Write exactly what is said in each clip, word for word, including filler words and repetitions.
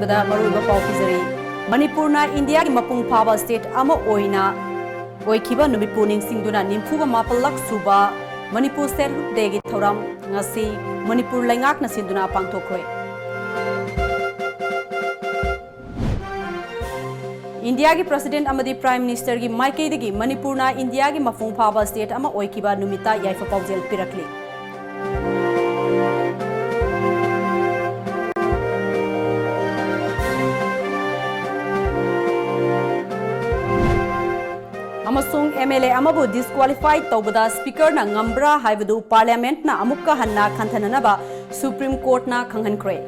ꯗ ꯃꯔꯨꯑꯣꯏꯕ ꯄꯥꯎ ꯄꯤꯖꯔꯤ꯫ ꯃꯅꯤꯄꯨꯔꯅ ꯏꯟꯗꯤꯌꯥꯒꯤ ꯃꯄꯨꯡ ꯐꯥꯕ ꯁ꯭ꯇꯦꯠ ꯑꯃ ꯑꯣꯏꯅ ꯑꯣꯏꯈꯤꯕ ꯅꯨꯃꯤꯠꯄꯨ ꯅꯤꯡꯁꯤꯡꯗꯨꯅ ꯅꯤꯐꯨꯒ ꯃꯥꯄꯜꯂꯛ ꯁꯨꯕ ꯃꯅꯤꯄꯨꯔ ꯁ꯭ꯇꯦꯠꯍꯨꯗ ꯗꯦꯒꯤ ꯊꯧꯔꯝ ꯉꯁꯤ ꯃꯅꯤꯄꯨꯔ ꯂꯩꯉꯥꯛꯅ ꯁꯤꯟꯗꯨꯅ ꯄꯥꯡꯊꯣꯛꯈ꯭ꯔꯦ꯫ ꯏꯟꯗꯤꯌꯥꯒꯤ ꯄ꯭ꯔꯁꯤꯗꯦꯟꯠ ꯑꯃꯗꯤ ꯄ꯭ꯔꯥꯏꯝ ꯃꯤꯅꯤꯁꯇꯔꯒꯤ ꯃꯥꯏꯀꯩꯗꯒꯤ ꯃꯅꯤꯄꯨꯔꯅ ꯏꯟꯗꯤꯌꯥꯒꯤ ꯃꯄꯨꯡ ꯐꯥꯕ ꯁ꯭ꯇꯦꯠ ꯑꯃ ꯑꯣꯏꯈꯤꯕ ꯅꯨꯃꯤꯠꯇ ꯌꯥꯏꯐ ꯄꯥꯎꯖꯦꯜ ꯄꯤꯔꯛꯂꯤ꯫ ꯑꯃꯁꯨꯡ ꯑꯦꯝ ꯑꯦꯜ ꯑꯦ ꯑꯃꯕꯨ ꯗꯤꯁꯀ꯭ꯋꯥꯂꯤꯐꯥꯏ ꯇꯧꯕꯗ ꯁ꯭ꯄꯤꯀꯔꯅ ꯉꯝꯕ꯭ꯔꯥ ꯍꯥꯏꯕꯗꯨ ꯄꯥꯔꯂꯤꯌꯥꯃꯦꯟꯠꯅ ꯑꯃꯨꯛꯀ ꯍꯟꯅ ꯈꯟꯊꯅꯅꯕ ꯁꯨꯄ꯭ꯔꯤꯝ ꯀꯣꯔꯠꯅ ꯈꯪꯍꯟꯈ꯭ꯔꯦ꯫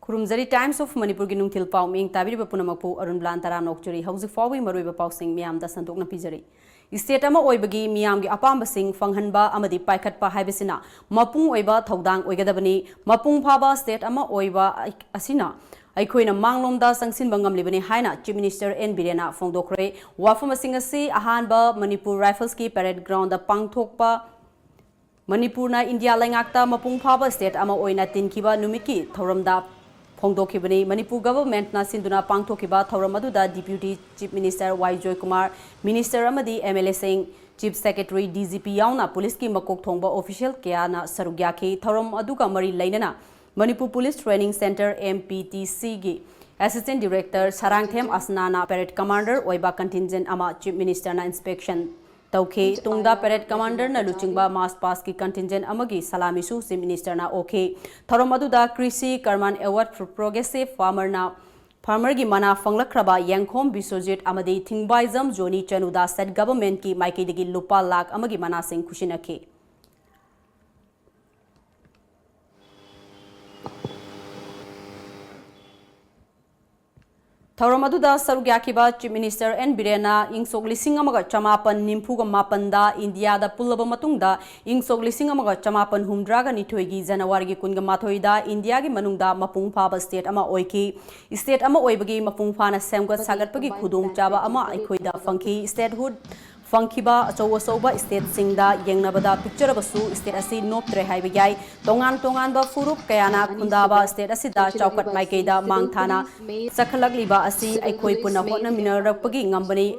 ꯈꯨꯔꯨꯝꯖꯔꯤ Times of Manipurꯒꯤ ꯅꯨꯡꯊꯤꯜ ꯄꯥꯎ ꯃꯤꯠꯌꯦꯡ ꯇꯥꯕꯤꯔꯤꯕ ꯄꯨꯝꯅꯃꯛꯄꯨ ꯑꯔꯨꯟ ꯕ꯭ꯂꯥꯟ ꯇꯔꯥ ꯅꯣꯛꯆꯔꯤ꯫ ꯍꯧꯖꯤꯛ ꯐꯥꯎꯕꯒꯤ ꯃꯔꯨꯑꯣꯏꯕ ꯄꯥꯎꯁꯤꯡ ꯃꯤꯌꯥꯝꯗ ꯁꯟꯗꯣꯛꯅ ꯄꯤꯖꯔꯤ꯫ ꯁ꯭ꯇꯦꯠ ꯑꯃ ꯑꯣꯏꯕꯒꯤ ꯃꯤꯌꯥꯝꯒꯤ ꯑꯄꯥꯝꯕꯁꯤꯡ ꯐꯪꯍꯟꯕ ꯑꯃꯗꯤ ꯄꯥꯏꯈꯠꯄ ꯍꯥꯏꯕꯁꯤꯅ ꯃꯄꯨꯡ ꯑꯣꯏꯕ ꯊꯧꯗꯥꯡ ꯑꯣꯏꯒꯗꯕꯅꯤ꯫ ꯃꯄꯨꯡ ꯐꯥꯕ ꯁ꯭ꯇꯦꯠ ꯑꯃ ꯑꯣꯏꯕ ꯑꯁꯤꯅ ꯑꯩꯈꯣꯏꯅ ꯃꯥꯡꯂꯣꯝꯗ ꯆꯪꯁꯤꯟꯕ ꯉꯝꯂꯤꯕꯅꯤ ꯍꯥꯏꯅ ꯆꯤꯐ ꯃꯤꯅꯤꯁꯇꯔ ꯑꯦꯟ ꯕꯤꯔꯦꯟꯅ ꯐꯣꯡꯗꯣꯛꯈ꯭ꯔꯦ꯫ ꯋꯥꯐꯝ ꯑꯁꯤꯡ ꯑꯁꯤ ꯑꯍꯥꯟꯕ ꯃꯅꯤꯄꯨꯔ ꯔꯥꯏꯐꯜꯁꯀꯤ ꯄꯦꯔꯦꯗ ꯒ꯭ꯔꯥꯎꯟꯗ ꯄꯥꯡꯊꯣꯛꯄ ꯃꯅꯤꯄꯨꯔꯅ ꯏꯟꯗꯤꯌꯥ ꯂꯩꯉꯥꯛꯇ ꯃꯄꯨꯡ ꯐꯥꯕ ꯁ꯭ꯇꯦꯠ ꯑꯃ ꯑꯣꯏꯅ ꯇꯤꯟꯈꯤꯕ ꯅꯨꯃꯤꯠꯀꯤ ꯊꯧꯔꯝꯗ ꯐꯣꯡꯗꯣꯛꯈꯤꯕꯅꯤ꯫ ꯃꯅꯤꯄꯨꯔ ꯒꯚꯔꯟꯃꯦꯟꯠꯅ ꯁꯤꯟꯗꯨꯅ ꯄꯥꯡꯊꯣꯛꯈꯤꯕ ꯊꯧꯔꯝ ꯑꯗꯨꯗ ꯗꯤꯄ꯭ꯌꯨꯇꯤ ꯆꯤꯐ ꯃꯤꯅꯤꯁꯇꯔ ꯋꯥꯏ ꯖꯣꯏꯀꯨꯃꯥꯔ, ꯃꯤꯅꯤꯁꯇꯔ ꯑꯃꯗꯤ M L ꯑꯦꯁꯤꯡ, chief secretary, D G P ꯌꯥꯎꯅ ꯄꯨꯂꯤꯁꯀꯤ ꯃꯀꯣꯛ ꯊꯣꯡꯕ ꯑꯣꯐꯤꯁꯤꯌꯦꯜ ꯀꯌꯥꯅ ꯁꯔꯨꯛ ꯌꯥꯈꯤ꯫ ꯊꯧꯔꯝ ꯑꯗꯨꯒ ꯃꯔꯤ ꯂꯩꯅꯅ Manipur police training centre, M P T ꯁꯤꯒꯤ assistant director Sarangthem ꯑꯁꯅꯥꯅ parade commander ꯑꯣꯏꯕ ꯀꯟꯇꯤꯟꯖꯦꯟꯠ ꯑꯃ ꯆꯤꯐ ꯃꯤꯅꯤꯁꯇꯔꯅ ꯏꯟꯁꯄꯦꯛꯁꯟ ꯇꯧꯈꯤ꯫ ꯇꯨꯡꯗ ꯄꯦꯔꯦꯗ ꯀꯃꯥꯟꯗꯔꯅ ꯂꯨꯆꯤꯡꯕ ꯃꯥꯔꯆ ꯄꯥꯁꯀꯤ ꯀꯟꯇꯤꯟꯖꯦꯟꯠ ꯑꯃꯒꯤ ꯁꯂꯥꯃꯤꯁꯨ ꯆꯤꯐ ꯃꯤꯅꯤꯁꯇꯔꯅ ꯑꯣꯛꯈꯤ꯫ ꯊꯧꯔꯝ ꯑꯗꯨꯗ ꯀ꯭ꯔꯤꯁꯤ ꯀꯔꯃꯥꯟ ꯑꯦꯋꯥꯔꯗ ꯐꯣꯔ ꯄ꯭ꯔꯣꯒ꯭ꯔꯦꯁꯤꯚ ꯐꯥꯔꯃꯔꯅ ꯐꯥꯔꯃꯔꯒꯤ ꯃꯅꯥ ꯐꯪꯂꯛꯈ꯭ꯔꯕ ꯌꯦꯡꯈꯣꯝ ꯕꯤꯁ꯭ꯋꯖꯤꯠ ꯑꯃꯗꯤ ꯊꯤꯡꯕꯥꯏꯖꯝ ꯖꯣꯅꯤ ꯆꯅꯨꯗ ꯁ꯭ꯇꯦꯠ ꯒꯚꯔꯟꯃꯦꯟꯠꯀꯤ ꯃꯥꯏꯀꯩꯗꯒꯤ ꯂꯨꯄꯥ ꯂꯥꯈ ꯑꯃꯒꯤ ꯃꯅꯥꯁꯤꯡ ꯈꯨꯠꯁꯤꯟꯅꯈꯤ꯫ ꯊꯧꯔꯝ ꯑꯗꯨꯗ ꯁꯔꯨꯛ ꯌꯥꯈꯤꯕ Chief Minister N Birenꯅ ꯏꯪ ꯁꯣꯛ ꯂꯤꯁꯤꯡ ꯑꯃꯒ ꯆꯃꯥꯄꯟ ꯅꯤꯐꯨꯒ ꯃꯥꯄꯟꯗ ꯏꯟꯗꯤꯌꯥꯗ ꯄꯨꯜꯂꯕ ꯃꯇꯨꯡꯗ ꯏꯪ ꯁꯣꯛ ꯂꯤꯁꯤꯡ ꯑꯃꯒ ꯆꯃꯥꯄꯟ ꯍꯨꯝꯗ꯭ꯔꯥꯒ ꯅꯤꯊꯣꯏꯒꯤ ꯖꯅꯋꯥꯔꯤꯒꯤ ꯀꯨꯟꯒ ꯃꯥꯊꯣꯏꯗ ꯏꯟꯗꯤꯌꯥꯒꯤ ꯃꯅꯨꯡꯗ ꯃꯄꯨꯡ ꯐꯥꯕ state ꯑꯃ ꯑꯣꯏꯈꯤ꯫ State ꯑꯃ ꯑꯣꯏꯕꯒꯤ ꯃꯄꯨꯡ ꯐꯥꯅ ꯁꯦꯝꯒꯠ ꯁꯥꯒꯠꯄꯒꯤ ꯈꯨꯗꯣꯡꯆꯥꯕ ꯑꯃ ꯑꯩꯈꯣꯏꯗ ꯐꯪꯈꯤ꯫ Statehood ꯐꯪꯈꯤꯕ ꯑꯆꯧ ꯑꯆꯧꯕ stateꯁꯤꯡꯗ ꯌꯦꯡꯅꯕꯗ ꯄꯤꯛꯆꯔꯕꯁꯨ state ꯑꯁꯤ ꯅꯣꯞꯇ꯭ꯔꯦ ꯍꯥꯏꯕ ꯌꯥꯏ꯫ ꯇꯣꯉꯥꯟ ꯇꯣꯉꯥꯟꯕ ꯐꯨꯔꯨꯞ ꯀꯌꯥꯅ ꯈꯨꯟꯗꯥꯕ state ꯑꯁꯤꯗ ꯆꯥꯎꯈꯠ ꯃꯥꯏꯀꯩꯗ ꯃꯥꯡ ꯊꯥꯅ ꯆꯈꯠꯂꯛꯂꯤꯕ ꯑꯁꯤ ꯑꯩꯈꯣꯏ ꯄꯨꯟꯅ ꯍꯣꯠꯅꯃꯤꯟꯅꯔꯛꯄꯒꯤ ꯉꯝꯕꯅꯤ꯫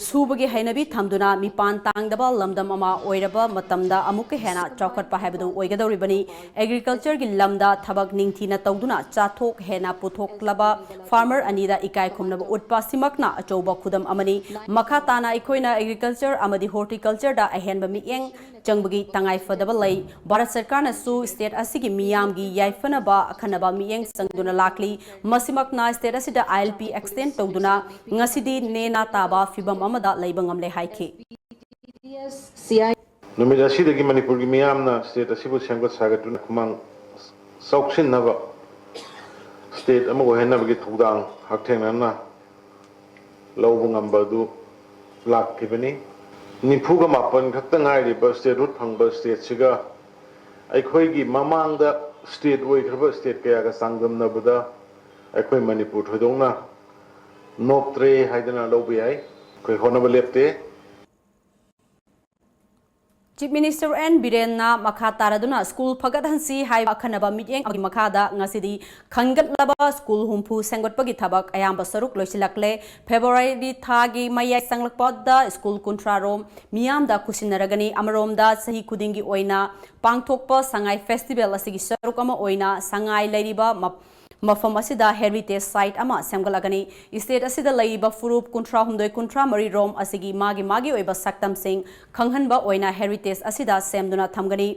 ꯁꯨꯕꯒꯤ ꯍꯩꯅꯕꯤ ꯊꯝꯗꯨꯅ ꯃꯤꯄꯥꯟ ꯇꯥꯡꯗꯕ ꯂꯝꯗꯝ ꯑꯃ ꯑꯣꯏꯔꯕ ꯃꯇꯝꯗ ꯑꯃꯨꯛꯀ ꯍꯦꯟꯅ ꯆꯥꯎꯈꯠꯄ ꯍꯥꯏꯕꯗꯨ ꯑꯣꯏꯒꯗꯧꯔꯤꯕꯅꯤ꯫ Agricultureꯒꯤ ꯂꯝꯗ ꯊꯕꯛ ꯅꯤꯡꯊꯤꯅ ꯇꯧꯗꯨꯅ ꯆꯥꯊꯣꯛ ꯍꯦꯟꯅ ꯄꯨꯊꯣꯛꯂꯕ farmer ꯑꯅꯤꯗ ꯏꯀꯥꯏ ꯈꯨꯝꯅꯕ ꯎꯠꯄ ꯑꯁꯤꯃꯛꯅ ꯑꯆꯧꯕ ꯈꯨꯗꯝ ꯑꯃꯅꯤ꯫ ꯃꯈꯥ ꯇꯥꯅ ꯑꯩꯈꯣꯏꯅ agriculture ꯑꯃꯗꯤ horticultureꯗ ꯑꯍꯦꯟꯕ ꯃꯤꯠꯌꯦꯡ ꯆꯪꯕꯒꯤ ꯇꯉꯥꯏ ꯐꯗꯕ ꯂꯩ꯫ ꯚꯥꯔꯠ ꯁꯔꯀꯥꯔꯅꯁꯨ state ꯑꯁꯤꯒꯤ ꯃꯤꯌꯥꯝꯒꯤ ꯌꯥꯏꯐꯅꯕ ꯑꯈꯟꯅꯕ ꯃꯤꯠꯌꯦꯡ ꯆꯪꯗꯨꯅ ꯂꯥꯛꯂꯤ꯫ ꯃꯁꯤꯃꯛꯅ state ꯑꯁꯤꯗ ILP extend ꯇꯧꯗꯨꯅ ꯉꯁꯤꯗꯤ ꯅꯦꯅꯥ ꯇꯥꯕ ꯐꯤꯚꯝ ꯑꯃꯗ ꯂꯩꯕ ꯉꯝꯂꯦ ꯍꯥꯏꯈꯤ꯫ ꯅꯨꯃꯤꯠ ꯑꯁꯤꯗꯒꯤ ꯃꯅꯤꯄꯨꯔꯒꯤ ꯃꯤꯌꯥꯝꯅ state ꯑꯁꯤꯕꯨ ꯁꯦꯝꯒꯠ ꯁꯥꯒꯠꯇꯨꯅ ꯈꯨꯃꯥꯡ ꯆꯥꯎꯁꯤꯟꯅꯕ state ꯑꯃ ꯑꯣꯏꯍꯟꯅꯕꯒꯤ ꯊꯧꯗꯥꯡ ꯍꯛꯊꯦꯡꯅꯅ ꯂꯧꯕ ꯉꯝꯕ ꯑꯗꯨ ꯂꯥꯛꯈꯤꯕꯅꯤ꯫ ꯅꯤꯐꯨꯒ ꯃꯥꯄꯟ ꯈꯛꯇ ꯉꯥꯏꯔꯤꯕ statehood ꯐꯪꯕ stateꯁꯤꯒ ꯑꯩꯈꯣꯏꯒꯤ ꯃꯃꯥꯡꯗ state ꯑꯣꯏꯈ꯭ꯔꯕ state ꯀꯌꯥꯒ ꯆꯥꯡꯗꯝꯅꯕꯗ ꯑꯩꯈꯣꯏ ꯃꯅꯤꯄꯨꯔ ꯊꯣꯏꯗꯣꯛꯅ ꯅꯣꯞꯇ꯭ꯔꯦ ꯍꯥꯏꯗꯅ ꯂꯧꯕ ꯌꯥꯏ꯫ ꯑꯩꯈꯣꯏ ꯍꯣꯠꯅꯕ ꯂꯦꯞꯇꯦ꯫ Chief Minister N Birenꯅ ꯃꯈꯥ ꯇꯥꯔꯗꯨꯅ school ꯐꯒꯠꯍꯟꯁꯤ ꯍꯥꯏꯕ ꯑꯈꯟꯅꯕ ꯃꯤꯠꯌꯦꯡ ꯑꯃꯒꯤ ꯃꯈꯥꯗ ꯉꯁꯤꯗꯤ ꯈꯟꯒꯠꯂꯕ school ꯍꯨꯝꯐꯨ ꯁꯦꯝꯒꯠꯄꯒꯤ ꯊꯕꯛ ꯑꯌꯥꯝꯕ ꯁꯔꯨꯛ ꯂꯣꯏꯁꯤꯜꯂꯛꯂꯦ꯫ February ꯊꯥꯒꯤ ꯃꯌꯥꯏ ꯆꯪꯂꯛꯄꯗ school ꯀꯨꯟꯊ꯭ꯔꯥ ꯔꯣꯝ ꯃꯤꯌꯥꯝꯗ ꯈꯨꯠꯁꯤꯟꯅꯔꯒꯅꯤ꯫ ꯑꯃꯔꯣꯝꯗ ꯆꯍꯤ ꯈꯨꯗꯤꯡꯒꯤ ꯑꯣꯏꯅ ꯄꯥꯡꯊꯣꯛꯄ ꯁꯉꯥꯏ festival ꯑꯁꯤꯒꯤ ꯁꯔꯨꯛ ꯑꯃ ꯑꯣꯏꯅ ꯁꯉꯥꯏ ꯂꯩꯔꯤꯕ ꯃꯞ-, ꯃꯐꯝ ꯑꯁꯤꯗ heritage site ꯑꯃ ꯁꯦꯝꯒꯠꯂꯒꯅꯤ꯫ State ꯑꯁꯤꯗ ꯂꯩꯔꯤꯕ ꯐꯨꯔꯨꯞ ꯀꯨꯟꯊ꯭ꯔꯥ ꯍꯨꯝꯗꯣꯏ, ꯀꯨꯟꯊ꯭ꯔꯥ ꯃꯔꯤ ꯔꯣꯝ ꯑꯁꯤꯒꯤ ꯃꯥꯒꯤ ꯃꯥꯒꯤ ꯑꯣꯏꯕ ꯁꯛꯇꯝꯁꯤꯡ ꯈꯪꯍꯟꯕ ꯑꯣꯏꯅ heritage ꯑꯁꯤꯗ ꯁꯦꯝꯗꯨꯅ ꯊꯝꯒꯅꯤ꯫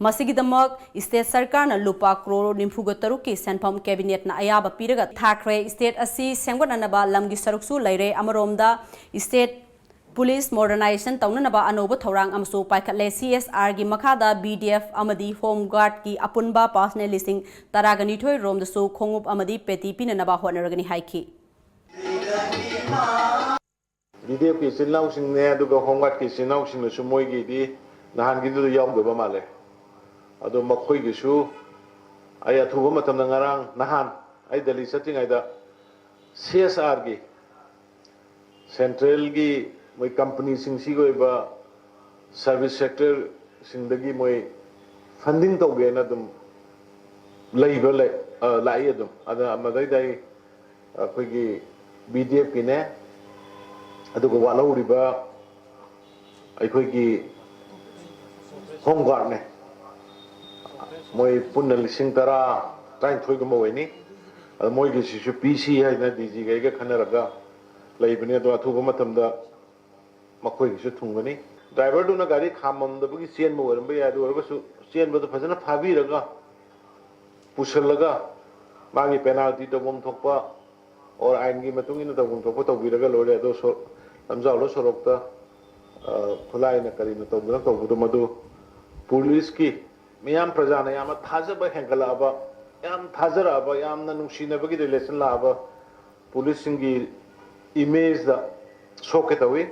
ꯃꯁꯤꯒꯤꯗꯃꯛ state ꯁꯔꯀꯥꯔꯅ ꯂꯨꯄꯥ ꯀ꯭ꯔꯣꯔ ꯅꯤꯐꯨꯒ ꯇꯔꯨꯛꯀꯤ ꯁꯦꯟꯐꯝ cabinetꯅ ꯑꯌꯥꯕ ꯄꯤꯔꯒ ꯊꯥꯈ꯭ꯔꯦ꯫ State ꯑꯁꯤ ꯁꯦꯝꯒꯠꯅꯅꯕ ꯂꯝꯒꯤ ꯁꯔꯨꯛꯁꯨ ꯂꯩꯔꯦ꯫ ꯑꯃꯔꯣꯝꯗ state police modernization ꯇꯧꯅꯅꯕ ꯑꯅꯧꯕ ꯊꯧꯔꯥꯡ ꯑꯃꯁꯨ ꯄꯥꯏꯈꯠꯂꯦ꯫ CSRꯒꯤ ꯃꯈꯥꯗ BDF ꯑꯃꯗꯤ Home Guardꯀꯤ ꯑꯄꯨꯟꯕ personnel ꯂꯤꯁꯤꯡ ꯇꯔꯥꯒ ꯅꯤꯊꯣꯏ ꯔꯣꯝꯗꯁꯨ ꯈꯣꯡꯎꯞ ꯑꯃꯗꯤ ꯄꯦꯇꯤ ꯄꯤꯅꯅꯕ ꯍꯣꯠꯅꯔꯒꯅꯤ ꯍꯥꯏꯈꯤ꯫ ꯕꯤ ꯗꯤ ꯑꯦꯐꯀꯤ ꯏꯆꯤꯜ ꯏꯅꯥꯎꯁꯤꯡꯅꯦ, ꯑꯗꯨꯒ ꯍꯣꯝꯒꯥꯔꯗꯀꯤ ꯏꯆꯤꯜ ꯏꯅꯥꯎꯁꯤꯡꯅꯁꯨ ꯃꯣꯏꯒꯤꯗꯤ ꯅꯍꯥꯟꯒꯤꯗꯨꯗ ꯌꯥꯎꯗꯕ ꯃꯥꯜꯂꯦ꯫ ꯑꯗꯣ ꯃꯈꯣꯏꯒꯤꯁꯨ ꯑꯩ ꯑꯊꯨꯕ ꯃꯇꯝꯗ, ꯉꯔꯥꯡ ꯅꯍꯥꯟ ꯑꯩ ꯗꯦꯜꯂꯤ ꯆꯠꯇ꯭ꯔꯤꯉꯩꯗ ꯁꯤ ꯑꯦꯁ ꯑꯥꯔꯒꯤ, ꯁꯦꯟꯇ꯭ꯔꯦꯜꯒꯤ ꯃꯣꯏ ꯀꯝꯄꯅꯤꯁꯤꯡꯁꯤꯒꯤ ꯑꯣꯏꯕ ꯁꯔꯚꯤꯁ ꯁꯦꯛꯇꯔꯁꯤꯡꯗꯒꯤ ꯃꯣꯏ ꯐꯟꯗꯤꯡ ꯇꯧꯒꯦꯅ ꯑꯗꯨꯝ ꯂꯩꯕ ꯂꯩ, ꯑ, ꯂꯥꯛꯏ ꯑꯗꯨꯝ꯫ ꯑꯗ ꯃꯗꯩꯗ ꯑꯩ ꯑꯩꯈꯣꯏꯒꯤ ꯕꯤ ꯗꯤ ꯑꯦꯐꯀꯤꯅꯦ, ꯑꯗꯨꯒ ꯋꯥꯠꯍꯧꯔꯤꯕ ꯑꯩꯈꯣꯏꯒꯤ ꯍꯣꯝ ꯒꯥꯔꯗꯅꯦ, ꯃꯣꯏ ꯄꯨꯟꯅ ꯂꯤꯁꯤꯡ ꯇꯔꯥ, ꯇꯔꯥꯅꯤꯊꯣꯏꯒꯨꯝꯕ ꯑꯣꯏꯅꯤ꯫ ꯑꯗ ꯃꯣꯏꯒꯤꯁꯤꯁꯨ ꯄꯤ ꯁꯤ ꯍꯥꯏꯅ ꯗꯤ ꯖꯤꯒ ꯑꯩꯒ ꯈꯟꯅꯔꯒ ꯂꯩꯕꯅꯤ꯫ ꯑꯗꯣ ꯑꯊꯨꯕ ꯃꯇꯝꯗ ꯃꯈꯣꯏꯒꯤꯁꯨ ꯊꯨꯡꯒꯅꯤ꯫ ꯗ꯭ꯔꯥꯏꯚꯔꯗꯨꯅ ꯒꯥꯔꯤ ꯈꯥꯝꯃꯝꯗꯕꯒꯤ ꯆꯦꯟꯕ ꯑꯣꯏꯔꯝꯕ ꯌꯥꯏ, ꯑꯗꯨ ꯑꯣꯏꯔꯒꯁꯨ ꯆꯦꯟꯕꯗꯨ ꯐꯖꯅ ꯐꯥꯕꯤꯔꯒ, ꯄꯨꯁꯤꯜꯂꯒ, ꯃꯥꯒꯤ ꯄꯦꯅꯥꯜꯇꯤ ꯇꯧꯐꯝ ꯊꯣꯛꯄ ꯑꯣꯔ ꯑꯥꯏꯟꯒꯤ ꯃꯇꯨꯡ ꯏꯟꯅ ꯇꯧꯐꯝ ꯊꯣꯛꯄ ꯇꯧꯕꯤꯔꯒ ꯂꯣꯏꯔꯦ꯫ ꯑꯗꯣ ꯁꯣ-, ꯂꯝꯖꯥꯎꯗ ꯁꯣꯔꯣꯛꯇ, ꯑ, ꯈꯨꯠꯂꯥꯏꯅ ꯀꯔꯤꯅ ꯇꯧꯗꯅ ꯇꯧꯕꯗꯣ, ꯃꯗꯨ ꯄꯨꯂꯤꯁꯀꯤ, ꯃꯤꯌꯥꯝ ꯄ꯭ꯔꯖꯥꯅ ꯌꯥꯝꯅ ꯊꯥꯖꯕ ꯍꯦꯟꯒꯠꯂꯛꯑꯕ, ꯌꯥꯝ ꯊꯥꯖꯔꯛꯑꯕ, ꯌꯥꯝꯅ ꯅꯨꯡꯁꯤꯅꯕꯒꯤ ꯔꯤꯂꯦꯁꯟ ꯂꯥꯛꯑꯕ ꯄꯨꯂꯤꯁꯁꯤꯡꯒꯤ ꯏꯃꯦꯖꯇ ꯁꯣꯛꯀꯦ ꯇꯧꯏ꯫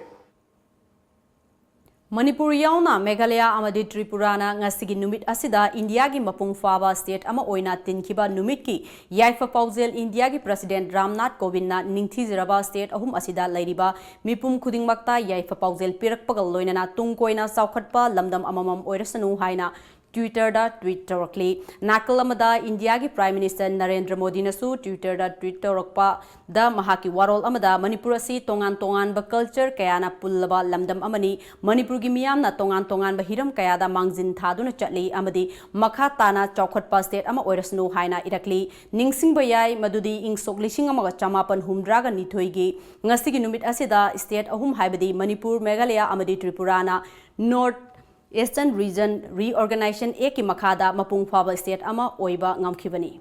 ꯃꯅꯤꯄꯨꯔ ꯌꯥꯎꯅ ꯃꯦꯘꯥꯂꯌꯥ ꯑꯃꯗꯤ ꯇ꯭ꯔꯤꯄꯨꯔꯥꯅ ꯉꯁꯤꯒꯤ ꯅꯨꯃꯤꯠ ꯑꯁꯤꯗ ꯏꯟꯗꯤꯌꯥꯒꯤ ꯃꯄꯨꯡ ꯐꯥꯕ ꯁ꯭ꯇꯦꯠ ꯑꯃ ꯑꯣꯏꯅ ꯇꯤꯟꯈꯤꯕ ꯅꯨꯃꯤꯠꯀꯤ ꯌꯥꯏꯐ ꯄꯥꯎꯖꯦꯜ ꯏꯟꯗꯤꯌꯥꯒꯤ ꯄ꯭ꯔꯁꯤꯗꯦꯟꯠ ꯔꯥꯝꯅꯥꯊ ꯀꯣꯕꯤꯟꯗꯅ ꯅꯤꯡꯊꯤꯖꯔꯕ ꯁ꯭ꯇꯦꯠ ꯑꯍꯨꯝ ꯑꯁꯤꯗ ꯂꯩꯔꯤꯕ ꯃꯤꯄꯨꯝ ꯈꯨꯗꯤꯡꯃꯛꯇ ꯌꯥꯏꯐ ꯄꯥꯎꯖꯦꯜ ꯄꯤꯔꯛꯄꯒ ꯂꯣꯏꯅꯅ ꯇꯨꯡ ꯀꯣꯏꯅ ꯆꯥꯎꯈꯠꯄ ꯂꯝꯗꯝ ꯑꯃꯃꯝ ꯑꯣꯏꯔꯁꯅꯨ ꯍꯥꯏꯅ ꯇ꯭ꯋꯤꯇꯔꯗ ꯇ꯭ꯋꯤꯠ ꯇꯧꯔꯛꯂꯤ꯫ ꯅꯥꯀꯜ ꯑꯃꯗ ꯏꯟꯗꯤꯌꯥꯒꯤ ꯄ꯭ꯔꯥꯏꯝ ꯃꯤꯅꯤꯁꯇꯔ ꯅꯔꯦꯟꯗ꯭ꯔ ꯃꯣꯗꯤꯅꯁꯨ ꯇ꯭ꯋꯤꯇꯔꯗ ꯇ꯭ꯋꯤꯠ ꯇꯧꯔꯛꯄꯗ ꯃꯍꯥꯛꯀꯤ ꯋꯥꯔꯣꯜ ꯑꯃꯗ ꯃꯅꯤꯄꯨꯔ ꯑꯁꯤ ꯇꯣꯉꯥꯟ ꯇꯣꯉꯥꯟꯕ ꯀꯜꯆꯔ ꯀꯌꯥꯅ ꯄꯨꯜꯂꯕ ꯂꯝꯗꯝ ꯑꯃꯅꯤ꯫ ꯃꯅꯤꯄꯨꯔꯒꯤ ꯃꯤꯌꯥꯝꯅ ꯇꯣꯉꯥꯟ ꯇꯣꯉꯥꯟꯕ ꯍꯤꯔꯝ ꯀꯌꯥꯗ ꯃꯥꯡꯖꯤꯟ ꯊꯥꯗꯨꯅ ꯆꯠꯂꯤ ꯑꯃꯗꯤ ꯃꯈꯥ ꯇꯥꯅ ꯆꯥꯎꯈꯠꯄ ꯁ꯭ꯇꯦꯠ ꯑꯃ ꯑꯣꯏꯔꯁꯅꯨ ꯍꯥꯏꯅ ꯏꯔꯛꯂꯤ꯫ ꯅꯤꯡꯁꯤꯡꯕ ꯌꯥꯏ ꯃꯗꯨꯗꯤ ꯏꯪ ꯁꯣꯛ ꯂꯤꯁꯤꯡ ꯑꯃꯒ ꯆꯃꯥꯄꯟ ꯍꯨꯝꯗ꯭ꯔꯥꯒ ꯅꯤꯊꯣꯏꯒꯤ ꯉꯁꯤꯒꯤ ꯅꯨꯃꯤꯠ ꯑꯁꯤꯗ ꯁ꯭ꯇꯦꯠ ꯑꯍꯨꯝ ꯍꯥꯏꯕꯗꯤ ꯃꯅꯤꯄꯨꯔ, ꯃꯦꯘꯥꯂꯌꯥ ꯑꯃꯗꯤ ꯇ꯭ꯔꯤꯄꯨꯔꯥꯅ ꯅꯣꯔꯠ ꯏꯁꯇꯔꯟ ꯔꯤꯖꯟ ꯔꯤꯑꯣꯔꯒꯅꯥꯏꯖꯦꯁꯟ ꯑꯦꯛꯀꯤ ꯃꯈꯥꯗ ꯃꯄꯨꯡ ꯐꯥꯕ ꯁ꯭ꯇꯦꯠ ꯑꯃ ꯑꯣꯏꯕ ꯉꯝꯈꯤꯕꯅꯤ꯫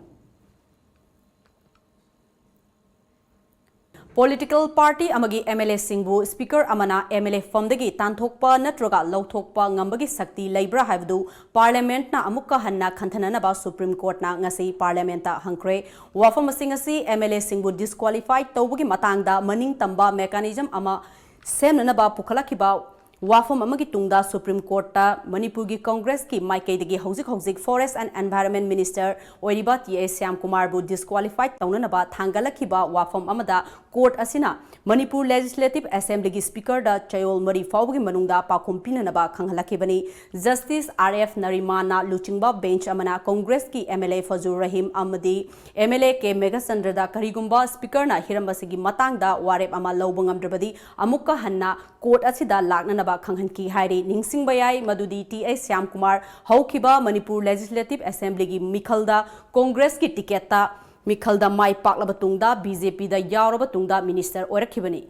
Political party ꯑꯃꯒꯤ MLAꯁꯤꯡꯕꯨ Speaker ꯑꯃꯅ MLA ꯐꯝꯗꯒꯤ ꯇꯥꯟꯊꯣꯛꯄ ꯅꯠꯇ꯭ꯔꯒ ꯂꯧꯊꯣꯛꯄ ꯉꯝꯕꯒꯤ ꯁꯛꯇꯤ ꯂꯩꯕ꯭ꯔꯥ ꯍꯥꯏꯕꯗꯨ Parliamentꯅ ꯑꯃꯨꯛꯀ ꯍꯟꯅ ꯈꯟꯊꯅꯅꯕ Supreme Courtꯅ ꯉꯁꯤ Parliamentꯇ ꯍꯪꯈ꯭ꯔꯦ꯫ ꯋꯥꯐꯝꯁꯤꯡ ꯑꯁꯤ MLAꯁꯤꯡꯕꯨ disqualify ꯇꯧꯕꯒꯤ ꯃꯇꯥꯡꯗ ꯃꯅꯤꯡ ꯇꯝꯕ mechanism ꯑꯃ ꯁꯦꯝꯅꯅꯕ ꯄꯨꯈꯠꯂꯛꯈꯤꯕ ꯋꯥꯐꯝ ꯑꯃꯒꯤ ꯇꯨꯡꯗ Supreme Courtꯇ ꯃꯅꯤꯄꯨꯔꯒꯤ Congressꯀꯤ ꯃꯥꯏꯀꯩꯗꯒꯤ ꯍꯧꯖꯤꯛ ꯍꯧꯖꯤꯛ Forest and Environment Minister ꯑꯣꯏꯔꯤꯕ T I ꯁ꯭ꯌꯥꯝꯀꯨꯃꯥꯔꯕꯨ disqualify ꯇꯧꯅꯅꯕ ꯊꯥꯡꯒꯠꯂꯛꯈꯤꯕ ꯋꯥꯐꯝ ꯑꯃꯗ court ꯑꯁꯤꯅ ꯃꯅꯤꯄꯨꯔ Legislative Assemblyꯒꯤ Speakerꯗ ꯆꯌꯣꯜ ꯃꯔꯤ ꯐꯥꯎꯕꯒꯤ ꯃꯅꯨꯡꯗ ꯄꯥꯎꯈꯨꯝ ꯄꯤꯅꯅꯕ ꯈꯪꯍꯜꯂꯛꯈꯤꯕꯅꯤ꯫ Justice R F Narimanꯅ ꯂꯨꯆꯤꯡꯕ bench ꯑꯃꯅ Congressꯀꯤ MLA ꯐꯖꯨꯔ ꯔꯍꯤꯝ ꯑꯃꯗꯤ MLA K ꯃꯦꯘꯆꯟꯗ꯭ꯔꯗ ꯀꯔꯤꯒꯨꯝꯕ Speakerꯅ ꯍꯤꯔꯝ ꯑꯁꯤꯒꯤ ꯃꯇꯥꯡꯗ ꯋꯥꯔꯦꯞ ꯑꯃ ꯂꯧꯕ ꯉꯝꯗ꯭ꯔꯕꯗꯤ ꯑꯃꯨꯛꯀ ꯍꯟꯅ court ꯑꯁꯤꯗ ꯂꯥꯛꯅꯅꯕ ꯈꯪꯍꯟꯈꯤ ꯍꯥꯏꯔꯤ꯫ ꯅꯤꯡꯁꯤꯡꯕ ꯌꯥꯏ ꯃꯗꯨꯗꯤ T I ꯁ꯭ꯌꯥꯝꯀꯨꯃꯥꯔ ꯍꯧꯈꯤꯕ ꯃꯅꯤꯄꯨꯔ Legislative Assemblyꯒꯤ ꯃꯤꯈꯜꯗ Congressꯀꯤ ticketꯇ ꯃꯤꯈꯜꯗ ꯃꯥꯏ ꯄꯥꯛꯂꯕ ꯇꯨꯡꯗ BJPꯗ ꯌꯥꯎꯔꯕ ꯇꯨꯡꯗ minister ꯑꯣꯏꯔꯛꯈꯤꯕꯅꯤ꯫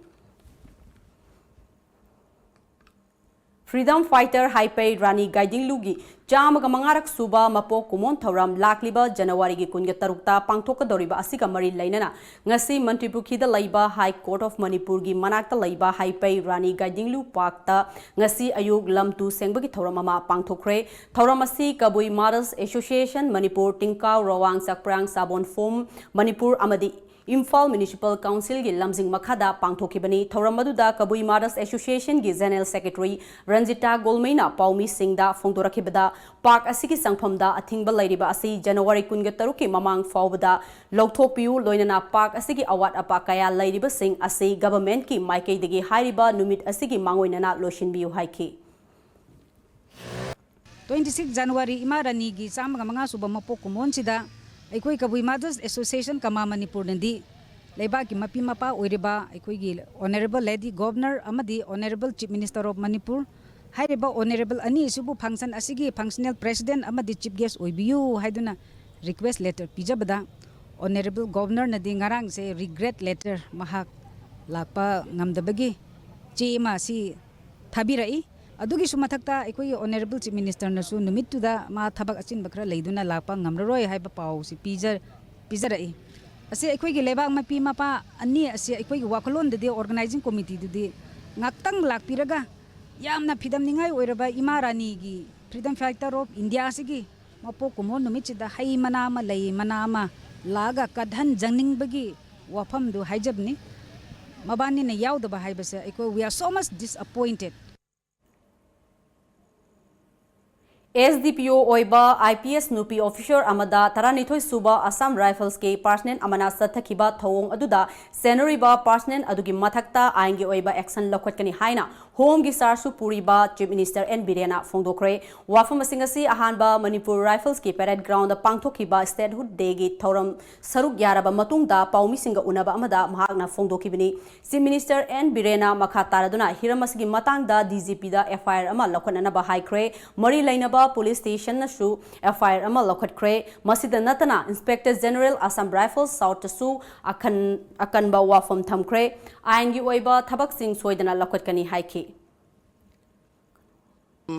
Freedom fighter ꯍꯥꯏꯄꯩ ꯔꯥꯅꯤ ꯒꯥꯏꯗꯤꯡꯂꯨꯒꯤ ꯆꯥꯝꯃꯒ ꯃꯉꯥꯔꯛ ꯁꯨꯕ ꯃꯄꯣꯛ ꯀꯨꯝꯑꯣꯟ ꯊꯧꯔꯝ ꯂꯥꯛꯂꯤꯕ ꯖꯅꯋꯥꯔꯤꯒꯤ ꯀꯨꯟꯒ ꯇꯔꯨꯛꯇ ꯄꯥꯡꯊꯣꯛꯀꯗꯧꯔꯤꯕ ꯑꯁꯤꯒ ꯃꯔꯤ ꯂꯩꯅꯅ ꯉꯁꯤ ꯃꯟꯇ꯭ꯔꯤꯄꯨꯈ꯭ꯔꯤꯗ ꯂꯩꯕ High Court of ꯃꯅꯤꯄꯨꯔꯒꯤ ꯃꯅꯥꯛꯇ ꯂꯩꯕ ꯍꯥꯏꯄꯩ ꯔꯥꯅꯤ ꯒꯥꯏꯗꯤꯡꯂꯨ parkꯇ ꯉꯁꯤ ꯑꯌꯨꯛ ꯂꯝ ꯇꯨ ꯁꯦꯡꯕꯒꯤ ꯊꯧꯔꯝ ꯑꯃ ꯄꯥꯡꯊꯣꯛꯈ꯭ꯔꯦ꯫ ꯊꯧꯔꯝ ꯑꯁꯤ ꯀꯕꯨꯏ Mothers Association ꯃꯅꯤꯄꯨꯔ, ꯇꯤꯡꯀꯥꯎ ꯔꯣꯋꯥꯡ ꯆꯥꯛꯄ꯭ꯔꯥꯡ ꯁꯥꯕꯣꯟ ꯐꯣꯝ ꯃꯅꯤꯄꯨꯔ ꯑꯃꯗꯤ ꯏꯝꯐꯥꯜ Municipal Councilꯒꯤ ꯂꯝꯖꯤꯡ ꯃꯈꯥꯗ ꯄꯥꯡꯊꯣꯛꯈꯤꯕꯅꯤ꯫ ꯊꯧꯔꯝ ꯑꯗꯨꯗ ꯀꯕꯨꯏ Mothers Associationꯒꯤ General Secretary ꯔꯟꯖꯤꯇꯥ ꯒꯣꯜꯃꯩꯅ ꯄꯥꯎꯃꯤꯁꯤꯡꯗ ꯐꯣꯡꯗꯣꯔꯛꯈꯤꯕꯗ park ꯑꯁꯤꯒꯤ ꯆꯪꯐꯝꯗ ꯑꯊꯤꯡꯕ ꯂꯩꯔꯤꯕ ꯑꯁꯤ ꯖꯅꯋꯥꯔꯤ ꯀꯨꯟꯒ ꯇꯔꯨꯛꯀꯤ ꯃꯃꯥꯡ ꯐꯥꯎꯕꯗ ꯂꯧꯊꯣꯛꯄꯤꯌꯨ, ꯂꯣꯏꯅꯅ park ꯑꯁꯤꯒꯤ ꯑꯋꯥꯠ ꯑꯄꯥ ꯀꯌꯥ ꯂꯩꯔꯤꯕꯁꯤꯡ ꯑꯁꯤ governmentꯀꯤ ꯃꯥꯏꯀꯩꯗꯒꯤ ꯍꯥꯏꯔꯤꯕ ꯅꯨꯃꯤꯠ ꯑꯁꯤꯒꯤ ꯃꯥꯡꯑꯣꯏꯅꯅ ꯂꯣꯏꯁꯤꯟꯕꯤꯌꯨ ꯍꯥꯏꯈꯤ꯫ Twenty six January ꯏꯃꯥ ꯔꯥꯅꯤꯒꯤ ꯆꯥꯝꯃꯒ ꯃꯉꯥ ꯁꯨꯕ ꯃꯄꯣꯛ ꯀꯨꯝꯑꯣꯟꯁꯤꯗ ꯑꯩꯈꯣꯏ ꯀꯕꯨꯏ Mothers Association ꯀꯃꯥ ꯃꯅꯤꯄꯨꯔꯅꯗꯤ ꯂꯩꯕꯥꯛꯀꯤ ꯃꯄꯤ ꯃꯄꯥ ꯑꯣꯏꯔꯤꯕ ꯑꯩꯈꯣꯏꯒꯤ Honourable Lady Governor ꯑꯃꯗꯤ Honourable Chief Minister of Manipur ꯍꯥꯏꯔꯤꯕ Honourable ꯑꯅꯤ ꯑꯁꯤꯕꯨ function ꯑꯁꯤꯒꯤ functional president ꯑꯃꯗꯤ chief guest ꯑꯣꯏꯕꯤꯌꯨ ꯍꯥꯏꯗꯨꯅ request letter ꯄꯤꯖꯕꯗ Honourable Governorꯅꯗꯤ ꯉꯔꯥꯡꯁꯦ regret letter ꯃꯍꯥꯛ ꯂꯥꯛꯄ ꯉꯝꯗꯕꯒꯤ ꯆꯦ ꯑꯃ ꯑꯁꯤ ꯊꯥꯕꯤꯔꯛꯏ꯫ ꯑꯗꯨꯒꯤꯁꯨ ꯃꯊꯛꯇ ꯑꯩꯈꯣꯏꯒꯤ Honourable Chief Ministerꯅꯁꯨ ꯅꯨꯃꯤꯠꯇꯨꯗ ꯃꯥ ꯊꯕꯛ ꯑꯆꯤꯟꯕ ꯈꯔ ꯂꯩꯗꯨꯅ ꯂꯥꯛꯄ ꯉꯝꯂꯔꯣꯏ ꯍꯥꯏꯕ ꯄꯥꯎꯁꯤ ꯄꯤꯖ-, ꯄꯤꯖꯔꯛꯏ꯫ ꯑꯁꯤ ꯑꯩꯈꯣꯏꯒꯤ ꯂꯩꯕꯥꯛ ꯃꯄꯤ ꯃꯄꯥ ꯑꯅꯤ ꯑꯁꯤ ꯑꯩꯈꯣꯏꯒꯤ ꯋꯥꯈꯜꯂꯣꯟꯗꯗꯤ organizing committeeꯗꯨꯗꯤ ꯉꯥꯛꯇꯪ ꯂꯥꯛꯄꯤꯔꯒ ꯌꯥꯝꯅ ꯐꯤꯗꯝꯅꯤꯡꯉꯥꯏ ꯑꯣꯏꯔꯕ ꯏꯃꯥ ꯔꯥꯅꯤꯒꯤ freedom fighter of Indiaꯁꯤꯒꯤ ꯃꯄꯣꯛ ꯀꯨꯝꯑꯣꯟ ꯅꯨꯃꯤꯠꯁꯤꯗ ꯍꯩ ꯃꯅꯥ ꯑꯃ, ꯂꯩ ꯃꯅꯥ ꯑꯃ ꯂꯥꯛꯑꯒ ꯀꯠꯍꯟꯖꯅꯤꯡꯕꯒꯤ ꯋꯥꯐꯝꯗꯨ ꯍꯥꯏꯖꯕꯅꯤ꯫ ꯃꯕꯥꯅꯤꯅ ꯌꯥꯎꯗꯕ ꯍꯥꯏꯕꯁꯦ ꯑꯩꯈꯣꯏ, we are so much disappointed꯫ S D ꯄꯤ ꯑꯣ ꯑꯣꯏꯕ ꯑꯥꯏ ꯄꯤ ꯑꯦꯁ ꯅꯨꯄꯤ ꯑꯣꯐꯤꯁꯥꯔ ꯑꯃꯗ ꯇꯔꯥꯅꯤꯊꯣꯏ ꯁꯨꯕ ꯑꯁꯥꯝ ꯔꯥꯏꯐꯜꯁꯀꯤ ꯄꯥꯔꯁꯅꯦꯜ ꯑꯃꯅ ꯆꯠꯊꯈꯤꯕ ꯊꯧꯑꯣꯡ ꯑꯗꯨꯗ ꯆꯦꯟꯅꯔꯤꯕ ꯄꯥꯔꯁꯅꯦꯜ ꯑꯗꯨꯒꯤ ꯃꯊꯛꯇ ꯑꯥꯏꯟꯒꯤ ꯑꯣꯏꯕ ꯑꯦꯛꯁꯟ ꯂꯧꯈꯠꯀꯅꯤ ꯍꯥꯏꯅ ꯍꯣꯝꯒꯤ ꯆꯥꯔꯖꯁꯨ ꯄꯨꯔꯤꯕ ꯆꯤꯐ ꯃꯤꯅꯤꯁꯇꯔ ꯑꯦꯟ ꯕꯤꯔꯦꯟꯅ ꯐꯣꯡꯗꯣꯛꯈ꯭ꯔꯦ꯫ ꯋꯥꯐꯝ ꯑꯁꯤꯡ ꯑꯁꯤ ꯑꯍꯥꯟꯕ ꯃꯅꯤꯄꯨꯔ ꯔꯥꯏꯐꯜꯁꯀꯤ ꯄꯦꯔꯦꯗ ꯒ꯭ꯔꯥꯎꯟꯗ ꯄꯥꯡꯊꯣꯛꯈꯤꯕ ꯁ꯭ꯇꯦꯠꯍꯨꯗ ꯗꯦꯒꯤ ꯊꯧꯔꯝ ꯁꯔꯨꯛ ꯌꯥꯔꯕ ꯃꯇꯨꯡꯗ ꯄꯥꯎꯃꯤꯁꯤꯡꯒ ꯎꯅꯕ ꯑꯃꯗ ꯃꯍꯥꯛꯅ ꯐꯣꯡꯗꯣꯛꯈꯤꯕꯅꯤ꯫ ꯆꯤꯐ ꯃꯤꯅꯤꯁꯇꯔ ꯑꯦꯟ ꯕꯤꯔꯦꯟꯅ ꯃꯈꯥ ꯇꯥꯔꯗꯨꯅ ꯍꯤꯔꯝ ꯑꯁꯤꯒꯤ ꯃꯇꯥꯡꯗ ꯗꯤ ꯖꯤ ꯄꯤꯗ ꯑꯦꯐ ꯑꯥꯏ ꯑꯥꯔ ꯑꯃ ꯂꯧꯈꯠꯅꯅꯕ ꯍꯥꯏꯈ꯭ꯔꯦ꯫ ꯃꯔꯤ ꯂꯩꯅꯕ ꯄꯨꯂꯤꯁ ꯁ꯭ꯇꯦꯁꯟꯅꯁꯨ ꯑꯦꯐ ꯑꯥꯏ ꯑꯥꯔ ꯑꯃ ꯂꯧꯈꯠꯈ꯭ꯔꯦ꯫ ꯃꯁꯤꯗ ꯅꯠꯇꯅ ꯏꯟꯁꯄꯦꯛꯇꯔ ꯖꯦꯅꯔꯦꯜ ꯑꯁꯥꯝ ꯔꯥꯏꯐꯜꯁ ꯁꯥꯎꯠꯇꯁꯨ ꯑꯈꯟ-, ꯑꯀꯟꯕ ꯋꯥꯐꯝ ꯊꯝꯈ꯭ꯔꯦ꯫ ꯑꯥꯏꯟꯒꯤ ꯑꯣꯏꯕ ꯊꯕꯛꯁꯤꯡ ꯁꯣꯏꯗꯅ ꯂꯧꯈꯠꯀꯅꯤ ꯍꯥꯏꯈꯤ꯫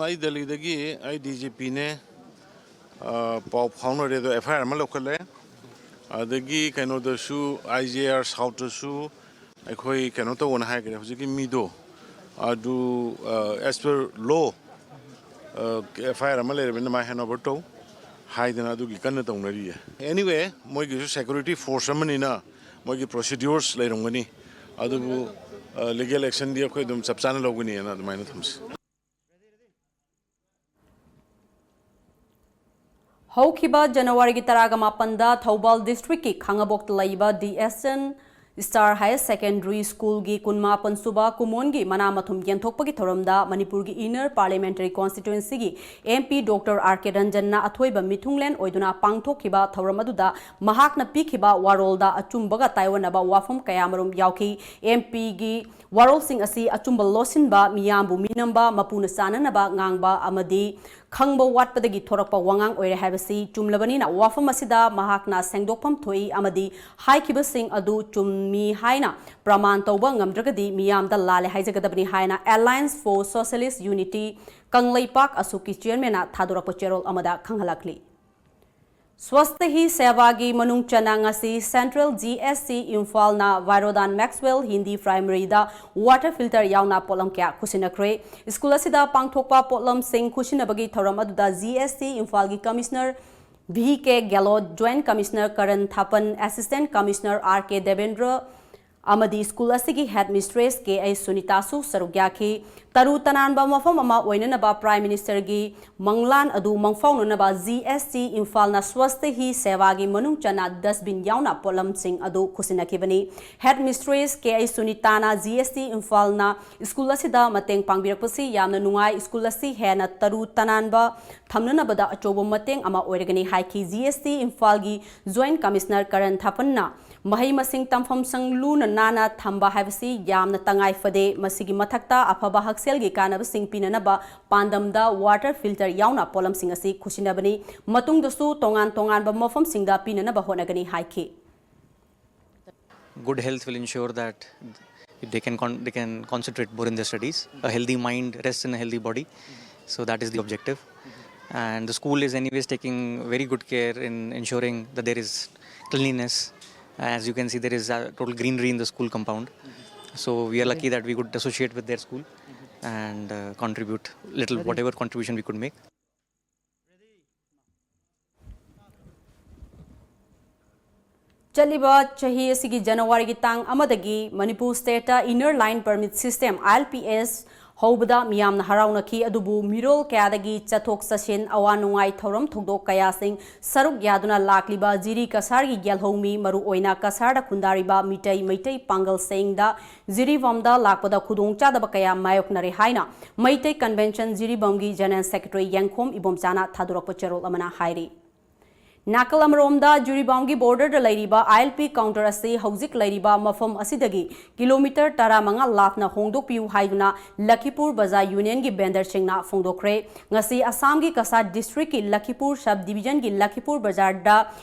ꯑꯩ ꯗꯦꯜꯂꯤꯗꯒꯤ ꯑꯩ ꯗꯤ ꯖꯤ ꯄꯤꯅꯦ, ꯑ, ꯄꯥꯎ ꯐꯥꯎꯅꯔꯦ, ꯑꯗꯣ ꯑꯦꯐ ꯑꯥꯏ ꯑꯥꯔ ꯑꯃ ꯂꯧꯈꯠꯂꯦ꯫ ꯑꯗꯒꯤ ꯀꯩꯅꯣꯗꯁꯨ, ꯑꯥꯏ ꯖꯤ ꯑꯥꯔ ꯁꯥꯎꯠꯇꯁꯨ ꯑꯩꯈꯣꯏ ꯀꯩꯅꯣ ꯇꯧꯑꯣꯅ ꯍꯥꯏꯈ꯭ꯔꯦ꯫ ꯍꯧꯖꯤꯛꯀꯤ ꯃꯤꯗꯣ ꯑꯗꯨ, ꯑ, as per law, ꯑ, ꯑꯦꯐ ꯑꯥꯏ ꯑꯥꯔ ꯑꯃ ꯂꯩꯔꯕꯅꯤꯅ ꯃꯥ ꯍꯦꯟ ꯑꯣꯚꯔ ꯇꯧ ꯍꯥꯏꯗꯅ ꯑꯗꯨꯒꯤ ꯀꯟꯅ ꯇꯧꯅꯔꯤꯌꯦ꯫ Anyway, ꯃꯣꯏꯒꯤꯁꯨ ꯁꯦꯀ꯭ꯌꯨꯔꯤꯇꯤ ꯐꯣꯔꯁ ꯑꯃꯅꯤꯅ ꯃꯣꯏꯒꯤ ꯄ꯭ꯔꯣꯁꯤꯗ꯭ꯌꯨꯔꯁ ꯂꯩꯔꯝꯒꯅꯤ, ꯑꯗꯨꯕꯨ, ꯑ, ꯂꯤꯒꯦꯜ ꯑꯦꯛꯁꯟꯗꯤ ꯑꯩꯈꯣꯏ ꯑꯗꯨꯝ ꯆꯞ ꯆꯥꯅ ꯂꯧꯒꯅꯤꯅ ꯑꯗꯨꯃꯥꯏꯅ ꯊꯝꯁꯤ꯫ ꯍꯧꯈꯤꯕ ꯖꯅꯋꯥꯔꯤꯒꯤ ꯇꯔꯥꯒ ꯃꯥꯄꯟꯗ ꯊꯧꯕꯥꯜ ꯗꯤꯁꯇ꯭ꯔꯤꯛꯀꯤ ꯈꯥꯉꯕꯣꯛꯇ ꯂꯩꯕ D S N star higher secondary ꯁ꯭ꯀꯨꯜꯒꯤ ꯀꯨꯟꯃꯥꯄꯟ ꯁꯨꯕ ꯀꯨꯃꯣꯟꯒꯤ ꯃꯅꯥ ꯃꯊꯨꯝ ꯌꯦꯟꯊꯣꯛꯄꯒꯤ ꯊꯧꯔꯝꯗ ꯃꯅꯤꯄꯨꯔꯒꯤ ꯏꯟꯅꯔ ꯄꯥꯔꯂꯤꯌꯥꯃꯦꯟꯇꯔꯤ ꯀꯣꯟꯁꯇꯤꯇ꯭ꯋꯦꯟꯁꯤꯒꯤ M P doctor R K ꯔꯟꯖꯟꯅ ꯑꯊꯣꯏꯕ ꯃꯤꯊꯨꯡꯂꯦꯟ ꯑꯣꯏꯗꯨꯅ ꯄꯥꯡꯊꯣꯛꯈꯤꯕ ꯊꯧꯔꯝ ꯑꯗꯨꯗ ꯃꯍꯥꯛꯅ ꯄꯤꯈꯤꯕ ꯋꯥꯔꯣꯜꯗ ꯑꯆꯨꯝꯕꯒ ꯇꯥꯏꯑꯣꯟꯅꯕ ꯋꯥꯐꯝ ꯀꯌꯥꯃꯔꯨꯝ ꯌꯥꯎꯈꯤ꯫ ꯑꯦꯝ ꯄꯤꯒꯤ ꯋꯥꯔꯣꯜꯁꯤꯡ ꯑꯁꯤ ꯑꯆꯨꯝꯕ ꯂꯣꯠꯁꯤꯟꯕ, ꯃꯤꯌꯥꯝꯕꯨ ꯃꯤꯅꯝꯕ, ꯃꯄꯨꯅ ꯆꯥꯅꯅꯕ ꯉꯥꯡꯕ ꯑꯃꯗꯤ ꯈꯪꯕ ꯋꯥꯠꯄꯗꯒꯤ ꯊꯣꯔꯛꯄ ꯋꯥꯉꯥꯡ ꯑꯣꯏꯔꯦ ꯍꯥꯏꯕꯁꯤ ꯆꯨꯝꯂꯕꯅꯤꯅ, ꯋꯥꯐꯝ ꯑꯁꯤꯗ ꯃꯍꯥꯛꯅ ꯁꯦꯡꯗꯣꯛꯐꯝ ꯊꯣꯛꯏ ꯑꯃꯗꯤ ꯍꯥꯏꯈꯤꯕꯁꯤꯡ ꯑꯗꯨ ꯆꯨꯝꯃꯤ ꯍꯥꯏꯅ ꯄ꯭ꯔꯃꯥꯟ ꯇꯧꯕ ꯉꯝꯗ꯭ꯔꯒꯗꯤ ꯃꯤꯌꯥꯝꯗ ꯂꯥꯜꯂꯦ ꯍꯥꯏꯖꯒꯗꯕꯅꯤ ꯍꯥꯏꯅ Alliance for Socialist Unity Kangleipak ꯑꯁꯨꯛꯀꯤ ꯆꯤꯌꯔꯃꯦꯟꯅ ꯊꯥꯗꯣꯔꯛꯄ ꯆꯦꯔꯣꯜ ꯑꯃꯗ ꯈꯪꯍꯜꯂꯛꯂꯤ꯫ ꯁ꯭ꯋꯁꯊ ꯍꯤ ꯁꯦꯕꯥꯒꯤ ꯃꯅꯨꯡ ꯆꯟꯅ ꯉꯁꯤ Central G S C ꯏꯝꯐꯥꯜꯅ ꯚꯥꯏꯔꯣꯗꯥꯟ ꯃꯦꯛꯁꯋꯦꯜ Hindi ꯄ꯭ꯔꯥꯏꯃꯔꯤꯗ water filter ꯌꯥꯎꯅ ꯄꯣꯠꯂꯝ ꯀꯌꯥ ꯈꯨꯠꯁꯤꯟꯅꯈ꯭ꯔꯦ꯫ ꯁ꯭ꯀꯨꯜ ꯑꯁꯤꯗ ꯄꯥꯡꯊꯣꯛꯄ ꯄꯣꯠꯂꯝꯁꯤꯡ ꯈꯨꯠꯁꯤꯟꯅꯕꯒꯤ ꯊꯧꯔꯝ ꯑꯗꯨꯗ G S C ꯏꯝꯐꯥꯜꯒꯤ Commissioner V K Gelot, Joint Commissioner Karan Thapan, Assistant Commissioner R K Devendra, ꯑꯃꯗꯤ ꯁ꯭ꯀꯨꯜ ꯑꯁꯤꯒꯤ head mistress K I ꯁꯨꯅꯤꯇꯥꯁꯨ ꯁꯔꯨꯛ ꯌꯥꯈꯤ꯫ ꯇꯔꯨ ꯇꯅꯥꯟꯕ ꯃꯐꯝ ꯑꯃ ꯑꯣꯏꯅꯅꯕ Prime Ministerꯒꯤ ꯃꯪꯂꯥꯟ ꯑꯗꯨ ꯃꯪꯐꯥꯎꯅꯅꯕ G S C ꯏꯝꯐꯥꯜꯅ ꯁ꯭ꯋꯁꯊ ꯍꯤ ꯁꯦꯕꯥꯒꯤ ꯃꯅꯨꯡ ꯆꯟꯅ dustbin ꯌꯥꯎꯅ ꯄꯣꯠꯂꯝꯁꯤꯡ ꯑꯗꯨ ꯈꯨꯠꯁꯤꯟꯅꯈꯤꯕꯅꯤ꯫ Head mistress K I ꯁꯨꯅꯤꯇꯥꯅ G S C ꯏꯝꯐꯥꯜꯅ ꯁ꯭ꯀꯨꯜ ꯑꯁꯤꯗ ꯃꯇꯦꯡ ꯄꯥꯡꯕꯤꯔꯛꯄꯁꯤ ꯌꯥꯝꯅ ꯅꯨꯡꯉꯥꯏ꯫ ꯁ꯭ꯀꯨꯜ ꯑꯁꯤ ꯍꯦꯟꯅ ꯇꯔꯨ ꯇꯅꯥꯟꯕ ꯊꯝꯅꯅꯕꯗ ꯑꯆꯧꯕ ꯃꯇꯦꯡ ꯑꯃ ꯑꯣꯏꯔꯒꯅꯤ ꯍꯥꯏꯈꯤ꯫ G S C ꯏꯝꯐꯥꯜꯒꯤ Joint Commissioner Karan Thapanꯅ ꯃꯍꯩ ꯃꯁꯤꯡ ꯇꯝꯐꯝꯁꯪ ꯂꯨꯅ ꯅꯥꯟꯅ ꯊꯝꯕ ꯍꯥꯏꯕꯁꯤ ꯌꯥꯝꯅ ꯇꯉꯥꯏ ꯐꯗꯦ꯫ ꯃꯁꯤꯒꯤ ꯃꯊꯛꯇ ꯑꯐꯕ ꯍꯛꯁꯦꯜꯒꯤ ꯀꯥꯟꯅꯕꯁꯤꯡ ꯄꯤꯅꯅꯕ ꯄꯥꯟꯗꯝꯗ water filter ꯌꯥꯎꯅ ꯄꯣꯠꯂꯝꯁꯤꯡ ꯑꯁꯤ ꯈꯨꯠꯁꯤꯟꯅꯕꯅꯤ꯫ ꯃꯇꯨꯡꯗꯁꯨ ꯇꯣꯉꯥꯟ ꯇꯣꯉꯥꯟꯕ ꯃꯐꯝꯁꯤꯡꯗ ꯄꯤꯅꯅꯕ ꯍꯣꯠꯅꯒꯅꯤ ꯍꯥꯏꯈꯤ꯫ Good health will ensure that they can con- they can concentrate more in their studies. A healthy mind rests in a healthy body, so that is the objective. And the school is anyways taking very good care in ensuring that there is cleanliness. As you can see, there is a total greenery in the school compound. So we are lucky that we could associate with their school and uh, contribute little whatever contribution we could make. ꯆꯠꯂꯤꯕ ꯆꯍꯤ ꯑꯁꯤꯒꯤ ꯖꯅꯋꯥꯔꯤꯒꯤ ꯇꯥꯡ ꯑꯃꯗꯒꯤ Manipur stateꯇ Inner Line Permit System, I L P S, ꯍꯧꯕꯗ ꯃꯤꯌꯥꯝꯅ ꯍꯔꯥꯎꯅꯈꯤ꯫ ꯑꯗꯨꯕꯨ ꯃꯤꯔꯣꯜ ꯀꯌꯥꯗꯒꯤ ꯆꯠꯊꯣꯛ ꯆꯠꯁꯤꯟ, ꯑꯋꯥ ꯅꯨꯡꯉꯥꯏ ꯊꯧꯔꯝ ꯊꯧꯗꯣꯛ ꯀꯌꯥꯁꯤꯡ ꯁꯔꯨꯛ ꯌꯥꯗꯨꯅ ꯂꯥꯛꯂꯤꯕ ꯖꯤꯔꯤ ꯀꯁꯥꯔꯒꯤ ꯌꯦꯜꯍꯧꯃꯤ, ꯃꯔꯨ ꯑꯣꯏꯅ ꯀꯁꯥꯔꯗ ꯈꯨꯟꯗꯥꯔꯤꯕ ꯃꯤꯇꯩ, ꯃꯩꯇꯩ ꯄꯥꯡꯒꯜꯁꯤꯡꯗ ꯖꯤꯔꯤꯕꯥꯝꯗ ꯂꯥꯛꯄꯗ ꯈꯨꯗꯣꯡꯆꯥꯗꯕ ꯀꯌꯥ ꯃꯥꯌꯣꯛꯅꯔꯦ ꯍꯥꯏꯅ ꯃꯩꯇꯩ Convention ꯖꯤꯔꯤꯕꯥꯝꯒꯤ General Secretary ꯌꯦꯡꯈꯣꯝ ꯏꯕꯣꯝꯆꯥꯅ ꯊꯥꯗꯣꯔꯛꯄ ꯆꯦꯔꯣꯜ ꯑꯃꯅ ꯍꯥꯏꯔꯤ꯫ ꯅꯥꯀꯜ ꯑꯃꯔꯣꯝꯗ ꯖꯤꯔꯤꯕꯥꯝꯒꯤ borderꯗ ꯂꯩꯔꯤꯕ I L P counter ꯑꯁꯤ ꯍꯧꯖꯤꯛ ꯂꯩꯔꯤꯕ ꯃꯐꯝ ꯑꯁꯤꯗꯒꯤ kilometre ꯇꯔꯥꯃꯉꯥ ꯂꯥꯞꯅ ꯍꯣꯡꯗꯣꯛꯄꯤꯌꯨ ꯍꯥꯏꯗꯨꯅ ꯂꯈꯤꯄꯨꯔ ꯕꯖꯥꯔ unionꯒꯤ vendorꯁꯤꯡꯅ ꯐꯣꯡꯗꯣꯛꯈ꯭ꯔꯦ꯫ ꯉꯁꯤ ꯑꯁꯥꯝꯒꯤ ꯀꯁꯥꯔ districtꯀꯤ ꯂꯈꯤꯄꯨꯔ sub divisionꯒꯤ ꯂꯈꯤꯄꯨꯔ ꯕꯖꯥꯔꯗ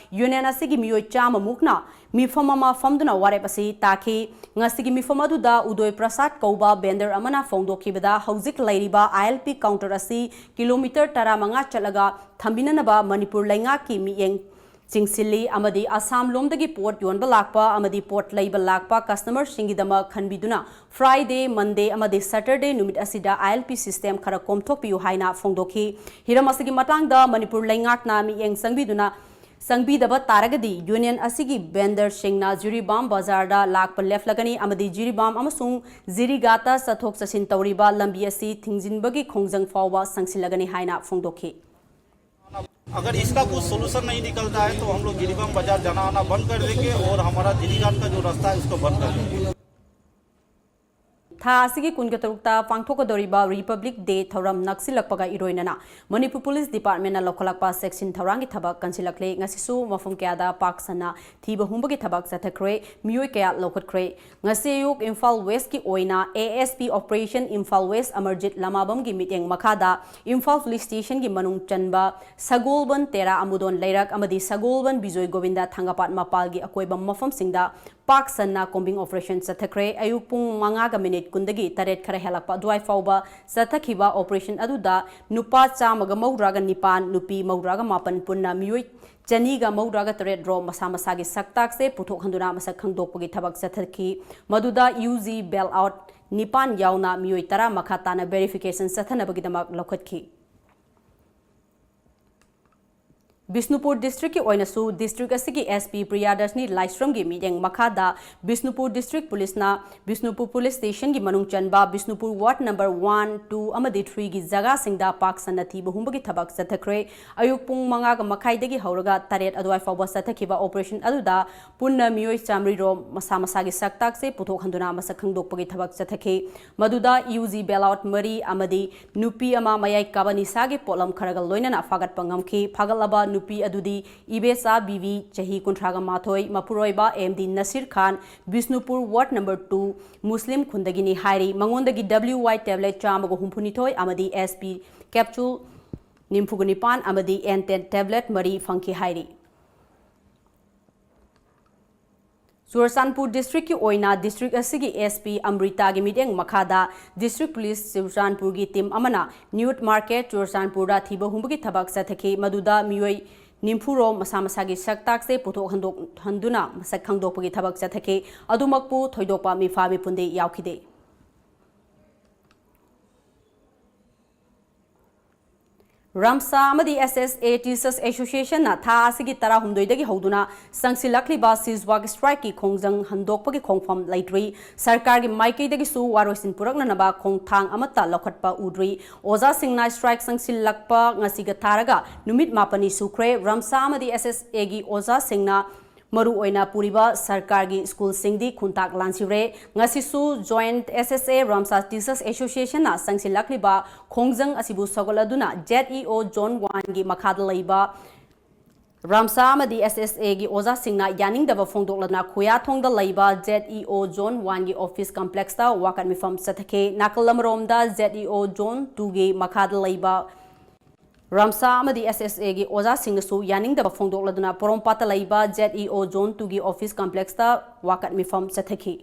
union ꯑꯁꯤꯒꯤ ꯃꯤꯑꯣꯏ ꯆꯥꯝꯃ ꯃꯨꯛꯅ ꯃꯤꯐꯝ ꯑꯃ ꯐꯝꯗꯨꯅ ꯋꯥꯔꯦꯞ ꯑꯁꯤ ꯇꯥꯈꯤ꯫ ꯉꯁꯤꯒꯤ ꯃꯤꯐꯝ ꯑꯗꯨꯗ ꯎꯗꯣꯏ ꯄ꯭ꯔꯁꯥꯗ ꯀꯧꯕ vendor ꯑꯃꯅ ꯐꯣꯡꯗꯣꯛꯈꯤꯕꯗ, ꯍꯧꯖꯤꯛ ꯂꯩꯔꯤꯕ I L P counter ꯑꯁꯤ kilometre ꯇꯔꯥꯃꯉꯥ ꯆꯠꯂꯒ ꯊꯝꯕꯤꯅꯅꯕ ꯃꯅꯤꯄꯨꯔ ꯂꯩꯉꯥꯛꯀꯤ ꯃꯤꯠꯌꯦꯡ ꯆꯤꯡꯁꯤꯜꯂꯤ ꯑꯃꯗꯤ ꯑꯁꯥꯝ ꯂꯣꯝꯗꯒꯤ ꯄꯣꯠ ꯌꯣꯟꯕ ꯂꯥꯛꯄ ꯑꯃꯗꯤ ꯄꯣꯠ ꯂꯩꯕ ꯂꯥꯛꯄ customer ꯁꯤꯡꯒꯤꯗꯃꯛ ꯈꯟꯕꯤꯗꯨꯅ Friday, Monday ꯑꯃꯗꯤ Saturday ꯅꯨꯃꯤꯠ ꯑꯁꯤꯗ I L P system ꯈꯔ ꯀꯣꯝꯊꯣꯛꯄꯤꯌꯨ ꯍꯥꯏꯅ ꯐꯣꯡꯗꯣꯛꯈꯤ꯫ ꯍꯤꯔꯝ ꯑꯁꯤꯒꯤ ꯃꯇꯥꯡꯗ ꯃꯅꯤꯄꯨꯔ ꯂꯩꯉꯥꯛꯅ ꯃꯤꯠꯌꯦꯡ ꯆꯪꯕꯤꯗꯨꯅ ꯆꯪꯕꯤꯗꯕ ꯇꯥꯔꯒꯗꯤ union ꯑꯁꯤꯒꯤ vendor ꯁꯤꯡꯅ ꯖꯤꯔꯤꯕꯥꯝ ꯕꯖꯥꯔꯗ ꯂꯥꯛꯄ ꯂꯦꯞꯂꯒꯅꯤ ꯑꯃꯗꯤ ꯖꯤꯔꯤꯕꯥꯝ ꯑꯃꯁꯨꯡ ꯖꯤꯔꯤꯒꯥꯠꯇ ꯆꯠꯊꯣꯛ ꯆꯠꯁꯤꯟ ꯇꯧꯔꯤꯕ ꯂꯝꯕꯤ ꯑꯁꯤ ꯊꯤꯡꯖꯤꯟꯕꯒꯤ ꯈꯣꯡꯖꯪ ꯐꯥꯎꯕ ꯁꯪꯁꯤꯜꯂꯒꯅꯤ ꯍꯥꯏꯅ ꯐꯣꯡꯗꯣꯛꯈꯤ꯫ अगर इसका कुछ solution नहीं निकलता है तो हम लोग गिरिबाम बाजार जाना आना बंद कर देंगे और हमारा दीदीघाट का जो रास्ता है उसको बंद कर देंगे। ꯊꯥ ꯑꯁꯤꯒꯤ ꯀꯨꯟꯒ ꯇꯔꯨꯛꯇ ꯄꯥꯡꯊꯣꯛꯀꯗꯧꯔꯤꯕ Republic Day ꯊꯧꯔꯝ ꯅꯛꯁꯤꯜꯂꯛꯄꯒ ꯏꯔꯣꯏꯅꯅ ꯃꯅꯤꯄꯨꯔ ꯄꯨꯂꯤꯁ ꯗꯤꯄꯥꯔꯠꯃꯦꯟꯅ ꯂꯧꯈꯠꯂꯛꯄ ꯆꯦꯛꯁꯤꯟ ꯊꯧꯔꯥꯡꯒꯤ ꯊꯕꯛ ꯀꯟꯁꯤꯜꯂꯛꯂꯦ꯫ ꯉꯁꯤꯁꯨ ꯃꯐꯝ ꯀꯌꯥꯗ ꯄꯥꯛ ꯁꯟꯅ ꯊꯤꯕ ꯍꯨꯝꯕꯒꯤ ꯊꯕꯛ ꯆꯠꯊꯈ꯭ꯔꯦ꯫ ꯃꯤꯑꯣꯏ ꯀꯌꯥ ꯂꯧꯈꯠꯈ꯭ꯔꯦ꯫ ꯉꯁꯤ ꯑꯌꯨꯛ ꯏꯝꯐꯥꯜ ꯋꯦꯁꯀꯤ ꯑꯣꯏꯅ A S P Operation Imphal west Amarjit ꯂꯃꯥꯕꯝꯒꯤ ꯃꯤꯠꯌꯦꯡ ꯃꯈꯥꯗ ꯏꯝꯐꯥꯜ ꯄꯨꯂꯤꯁ ꯁ꯭ꯇꯦꯁꯟꯒꯤ ꯃꯅꯨꯡ ꯆꯟꯕ ꯁꯒꯣꯜꯕꯟ ꯇꯦꯔꯥ ꯑꯃꯨꯗꯣꯟ ꯂꯩꯔꯛ ꯑꯃꯗꯤ ꯁꯒꯣꯜꯕꯟ ꯕꯤꯖꯣꯏ ꯒꯣꯕꯤꯟꯗ ꯊꯥꯡꯒꯄꯥꯠ ꯃꯄꯥꯜꯒꯤ ꯑꯀꯣꯏꯕ ꯃꯐꯝꯁꯤꯡꯗ ꯄꯥꯛ ꯁꯟꯅ combing operation ꯆꯠꯊꯈ꯭ꯔꯦ꯫ ꯑꯌꯨꯛ ꯄꯨꯡ ꯃꯉꯥꯒ ꯃꯤꯅꯤꯠ ꯀꯨꯟꯗꯒꯤ ꯇꯔꯦꯠ ꯈꯔ ꯍꯦꯜꯂꯛꯄ ꯑꯗꯨꯋꯥꯏ ꯐꯥꯎꯕ ꯆꯠꯊꯈꯤꯕ operation ꯑꯗꯨꯗ ꯅꯨꯄꯥ ꯆꯥꯝꯃꯒ ꯃꯧꯗ꯭ꯔꯥꯒ ꯅꯤꯄꯥꯟ, ꯅꯨꯄꯤ ꯃꯧꯗ꯭ꯔꯥꯒ ꯃꯥꯄꯟ, ꯄꯨꯟꯅ ꯃꯤꯑꯣꯏ ꯆꯅꯤꯒ ꯃꯧꯗ꯭ꯔꯥꯒ ꯇꯔꯦꯠ ꯔꯣꯝ ꯃꯁꯥ ꯃꯁꯥꯒꯤ ꯁꯛꯇꯥꯛꯁꯦ ꯄꯨꯊꯣꯛꯍꯟꯗꯨꯅ ꯃꯁꯛ ꯈꯪꯗꯣꯛꯄꯒꯤ ꯊꯕꯛ ꯆꯠꯊꯈꯤ꯫ ꯃꯗꯨꯗ U G bail out ꯅꯤꯄꯥꯟ ꯌꯥꯎꯅ ꯃꯤꯑꯣꯏ ꯇꯔꯥ ꯃꯈꯥ ꯇꯥꯅ verification ꯆꯠꯊꯅꯕꯒꯤꯗꯃꯛ ꯂꯧꯈꯠꯈꯤ꯫ ꯕꯤꯁꯅꯨꯄꯨꯔ district ꯀꯤ ꯑꯣꯏꯅꯁꯨ district ꯑꯁꯤꯒꯤ S P ꯄ꯭ꯔꯤꯌꯥꯗꯔꯁꯅꯤ ꯂꯥꯏꯁ꯭ꯔꯝꯒꯤ ꯃꯤꯠꯌꯦꯡ ꯃꯈꯥꯗ ꯕꯤꯁꯅꯨꯄꯨꯔ district ꯄꯨꯂꯤꯁꯅ ꯕꯤꯁꯅꯨꯄꯨꯔ ꯄꯨꯂꯤꯁ ꯁ꯭ꯇꯦꯁꯟꯒꯤ ꯃꯅꯨꯡ ꯆꯟꯕ Bishnupur ward number one, two ꯑꯃꯗꯤ three ꯒꯤ ꯖꯒꯥꯁꯤꯡꯗ ꯄꯥꯛ ꯁꯟꯅ ꯊꯤꯕ ꯍꯨꯝꯕꯒꯤ ꯊꯕꯛ ꯆꯠꯊꯈ꯭ꯔꯦ꯫ ꯑꯌꯨꯛ ꯄꯨꯡ ꯃꯉꯥꯒ ꯃꯈꯥꯏꯗꯒꯤ ꯍꯧꯔꯒ ꯇꯔꯦꯠ ꯑꯗꯨꯋꯥꯏ ꯐꯥꯎꯕ ꯆꯠꯊꯈꯤꯕ operation ꯑꯗꯨꯗ ꯄꯨꯟꯅ ꯃꯤꯑꯣꯏ ꯆꯥꯃꯔꯤ ꯔꯣꯝ ꯃꯁꯥ ꯃꯁꯥꯒꯤ ꯁꯛꯇꯥꯛꯁꯦ ꯄꯨꯊꯣꯛꯍꯟꯗꯨꯅ ꯃꯁꯛ ꯈꯪꯗꯣꯛꯄꯒꯤ ꯊꯕꯛ ꯆꯠꯊꯈꯤ꯫ ꯃꯗꯨꯗ U G bail out ꯃꯔꯤ ꯑꯃꯗꯤ ꯅꯨꯄꯤ ꯑꯃ ꯃꯌꯥꯏ ꯀꯥꯕ ꯅꯤꯁꯥꯒꯤ ꯄꯣꯠꯂꯝ ꯈꯔꯒ ꯂꯣꯏꯅꯅ ꯐꯥꯒꯠꯄ ꯉꯝꯈꯤ꯫ ꯐꯥꯒꯠꯂꯕ ꯅꯨꯄꯤ ꯑꯗꯨꯗꯤ ꯏꯕꯦꯆꯥ ꯕꯤꯕꯤ, ꯆꯍꯤ ꯀꯨꯟꯊ꯭ꯔꯥꯒ ꯃꯥꯊꯣꯏ, ꯃꯄꯨꯔꯣꯏꯕ M D ꯅꯁꯤꯔ ꯈꯥꯟ, ꯕꯤꯁꯅꯨꯄꯨꯔ ward number two, ꯃꯨꯁꯂꯤꯝ ꯈꯨꯟꯗꯒꯤꯅꯤ ꯍꯥꯏꯔꯤ꯫ ꯃꯉꯣꯟꯗꯒꯤ W Y tablet ꯆꯥꯝꯃꯒ ꯍꯨꯝꯐꯨꯅꯤꯊꯣꯏ ꯑꯃꯗꯤ S P capsule ꯅꯤꯐꯨꯒ ꯅꯤꯄꯥꯟ ꯑꯃꯗꯤ N ten tablet ꯃꯔꯤ ꯐꯪꯈꯤ ꯍꯥꯏꯔꯤ꯫ ꯆꯨꯔꯆꯥꯟꯄꯨꯔ district ꯀꯤ ꯑꯣꯏꯅ district ꯑꯁꯤꯒꯤ S P ꯑꯃ꯭ꯔꯤꯇꯥꯒꯤ ꯃꯤꯠꯌꯦꯡ ꯃꯈꯥꯗ district police ꯆꯨꯔꯆꯥꯟꯄꯨꯔꯒꯤ team ꯑꯃꯅ ꯅ꯭ꯌꯨꯠ ꯃꯥꯔꯀꯦꯠ ꯆꯨꯔꯆꯥꯟꯄꯨꯔꯗ ꯊꯤꯕ ꯍꯨꯝꯕꯒꯤ ꯊꯕꯛ ꯆꯠꯊꯈꯤ꯫ ꯃꯗꯨꯗ ꯃꯤꯑꯣꯏ ꯅꯤꯝꯐꯨ ꯔꯣꯝ ꯃꯁꯥ ꯃꯁꯥꯒꯤ ꯁꯛ ꯇꯥꯛꯁꯦ ꯄꯨꯊꯣꯛ ꯍꯟꯗꯣꯛꯍꯟꯗꯨꯅ ꯃꯁꯛ ꯈꯪꯗꯣꯛꯄꯒꯤ ꯊꯕꯛ ꯆꯠꯊꯈꯤ꯫ ꯑꯗꯨꯃꯛꯄꯨ ꯊꯣꯏꯗꯣꯛꯄ ꯃꯤꯐꯥ ꯃꯤꯄꯨꯟꯗꯤ ꯌꯥꯎꯈꯤꯗꯦ꯫ ꯔꯝꯁꯥ ꯑꯃꯗꯤ S S A Teachers Association ꯅ ꯊꯥ ꯑꯁꯤꯒꯤ ꯇꯔꯥꯍꯨꯝꯗꯣꯏꯗꯒꯤ ꯍꯧꯗꯨꯅ ꯆꯪꯁꯤꯜꯂꯛꯂꯤꯕ ꯁꯤꯖꯋꯥꯛ strike ꯀꯤ ꯈꯣꯡꯖꯪ ꯍꯟꯗꯣꯛꯄꯒꯤ ꯈꯣꯡꯐꯝ ꯂꯩꯇ꯭ꯔꯤ꯫ ꯁꯔꯀꯥꯔꯒꯤ ꯃꯥꯏꯀꯩꯗꯒꯤꯁꯨ ꯋꯥꯔꯣꯏꯁꯤꯟ ꯄꯨꯔꯛꯅꯅꯕ ꯈꯣꯡꯊꯥꯡ ꯑꯃꯠꯇ ꯂꯧꯈꯠꯄ ꯎꯗ꯭ꯔꯤ꯫ ꯑꯣꯖꯥꯁꯤꯡꯅ strike ꯆꯪꯁꯤꯜꯂꯛꯄ ꯉꯁꯤꯒ ꯊꯥꯔꯒ ꯅꯨꯃꯤꯠ ꯃꯥꯄꯟꯅꯤ ꯁꯨꯈ꯭ꯔꯦ꯫ ꯔꯝꯁꯥ ꯑꯃꯗꯤ S S A ꯒꯤ ꯑꯣꯖꯥꯁꯤꯡꯅ ꯃꯔꯨꯑꯣꯏꯅ ꯄꯨꯔꯤꯕ ꯁꯔꯀꯥꯔꯒꯤ ꯁ꯭ꯀꯨꯜꯁꯤꯡꯗꯤ ꯈꯨꯟꯇꯥꯛ ꯂꯥꯟꯁꯤꯔꯦ꯫ ꯉꯁꯤꯁꯨ Joint S S A Ramsa Teachers Association ꯅ ꯆꯪꯁꯤꯜꯂꯛꯂꯤꯕ ꯈꯣꯡꯖꯪ ꯑꯁꯤꯕꯨ ꯁꯧꯒꯠꯂꯗꯨꯅ Z E O Zone one ꯒꯤ ꯃꯈꯥꯗ ꯂꯩꯕ ꯔꯥꯝꯁꯥ ꯑꯃꯗꯤ S S A ꯒꯤ ꯑꯣꯖꯥꯁꯤꯡꯅ ꯌꯥꯅꯤꯡꯗꯕ ꯐꯣꯡꯗꯣꯛꯂꯗꯨꯅ ꯈꯨꯌꯥꯊꯣꯡꯗ ꯂꯩꯕ Z E O Zone one ꯒꯤ office complex ꯇ ꯋꯥꯀꯠ ꯃꯤꯐꯝ ꯆꯠꯊꯈꯤ꯫ ꯅꯥꯀꯜ ꯑꯃꯔꯣꯝꯗ Z E O Zone two ꯒꯤ ꯃꯈꯥꯗ ꯂꯩꯕ ꯔꯥꯝꯁꯥ ꯑꯃꯗꯤ S S A ꯒꯤ ꯑꯣꯖꯥꯁꯤꯡꯅꯁꯨ ꯌꯥꯅꯤꯡꯗꯕ ꯐꯣꯡꯗꯣꯛꯂꯗꯨꯅ ꯄꯣꯔꯣꯝꯄꯥꯠꯇ ꯂꯩꯕ Z E O Zone two ꯒꯤ office complex ꯇ ꯋꯥꯀꯠ ꯃꯤꯐꯝ ꯆꯠꯊꯈꯤ꯫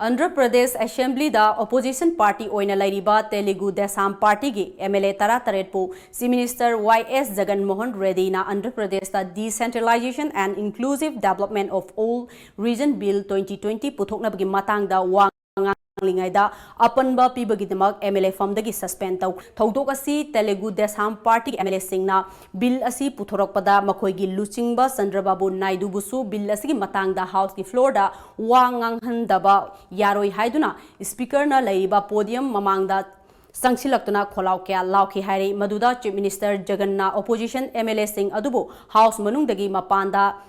ꯑꯟꯙ꯭ꯔ ꯄ꯭ꯔꯗꯦꯁ Assembly ꯗ opposition party ꯑꯣꯏꯅ ꯂꯩꯔꯤꯕ Telugu Desam Party ꯒꯤ M L A ꯇꯔꯥꯇꯔꯦꯠ ꯄꯨ Chief Minister Y S Jagan Mohan Reddy ꯅ ꯑꯟꯙ꯭ꯔ ꯄ꯭ꯔꯗꯦꯁ ꯇ Decentralization and Inclusive Development of All Region Bill twenty twenty ꯄꯨꯊꯣꯛꯅꯕꯒꯤ ꯃꯇꯥꯡꯗ ꯋꯥ ꯉꯥꯡꯂꯤꯉꯩꯗ ꯑꯄꯟꯕ ꯄꯤꯕꯒꯤꯗꯃꯛ M L A ꯐꯝꯗꯒꯤ suspend ꯇꯧ-, ꯊꯧꯗꯣꯛ ꯑꯁꯤ Telugu Desam Party ꯒꯤ M L A ꯁꯤꯡꯅ bill ꯑꯁꯤ ꯄꯨꯊꯣꯔꯛꯄꯗ ꯃꯈꯣꯏꯒꯤ ꯂꯨꯆꯤꯡꯕ ꯆꯟꯗ꯭ꯔꯕꯥꯕꯨ ꯅꯥꯏꯗꯨꯕꯨꯁꯨ bill ꯑꯁꯤꯒꯤ ꯃꯇꯥꯡꯗ House ꯀꯤ floor ꯗ ꯋꯥ ꯉꯥꯡꯍꯟꯗꯕ ꯌꯥꯔꯣꯏ ꯍꯥꯏꯗꯨꯅ Speaker ꯅ ꯂꯩꯔꯤꯕ podium ꯃꯃꯥꯡꯗ ꯆꯪꯁꯤꯜꯂꯛꯇꯨꯅ ꯈꯣꯜꯂꯥꯎ ꯀꯌꯥ ꯂꯥꯎꯈꯤ ꯍꯥꯏꯔꯤ꯫ ꯃꯗꯨꯗ Chief Minister ꯖꯒꯟꯅ opposition M L A ꯁꯤꯡ ꯑꯗꯨꯕꯨ House ꯃꯅꯨꯡꯗꯒꯤ ꯃꯄꯥꯟꯗ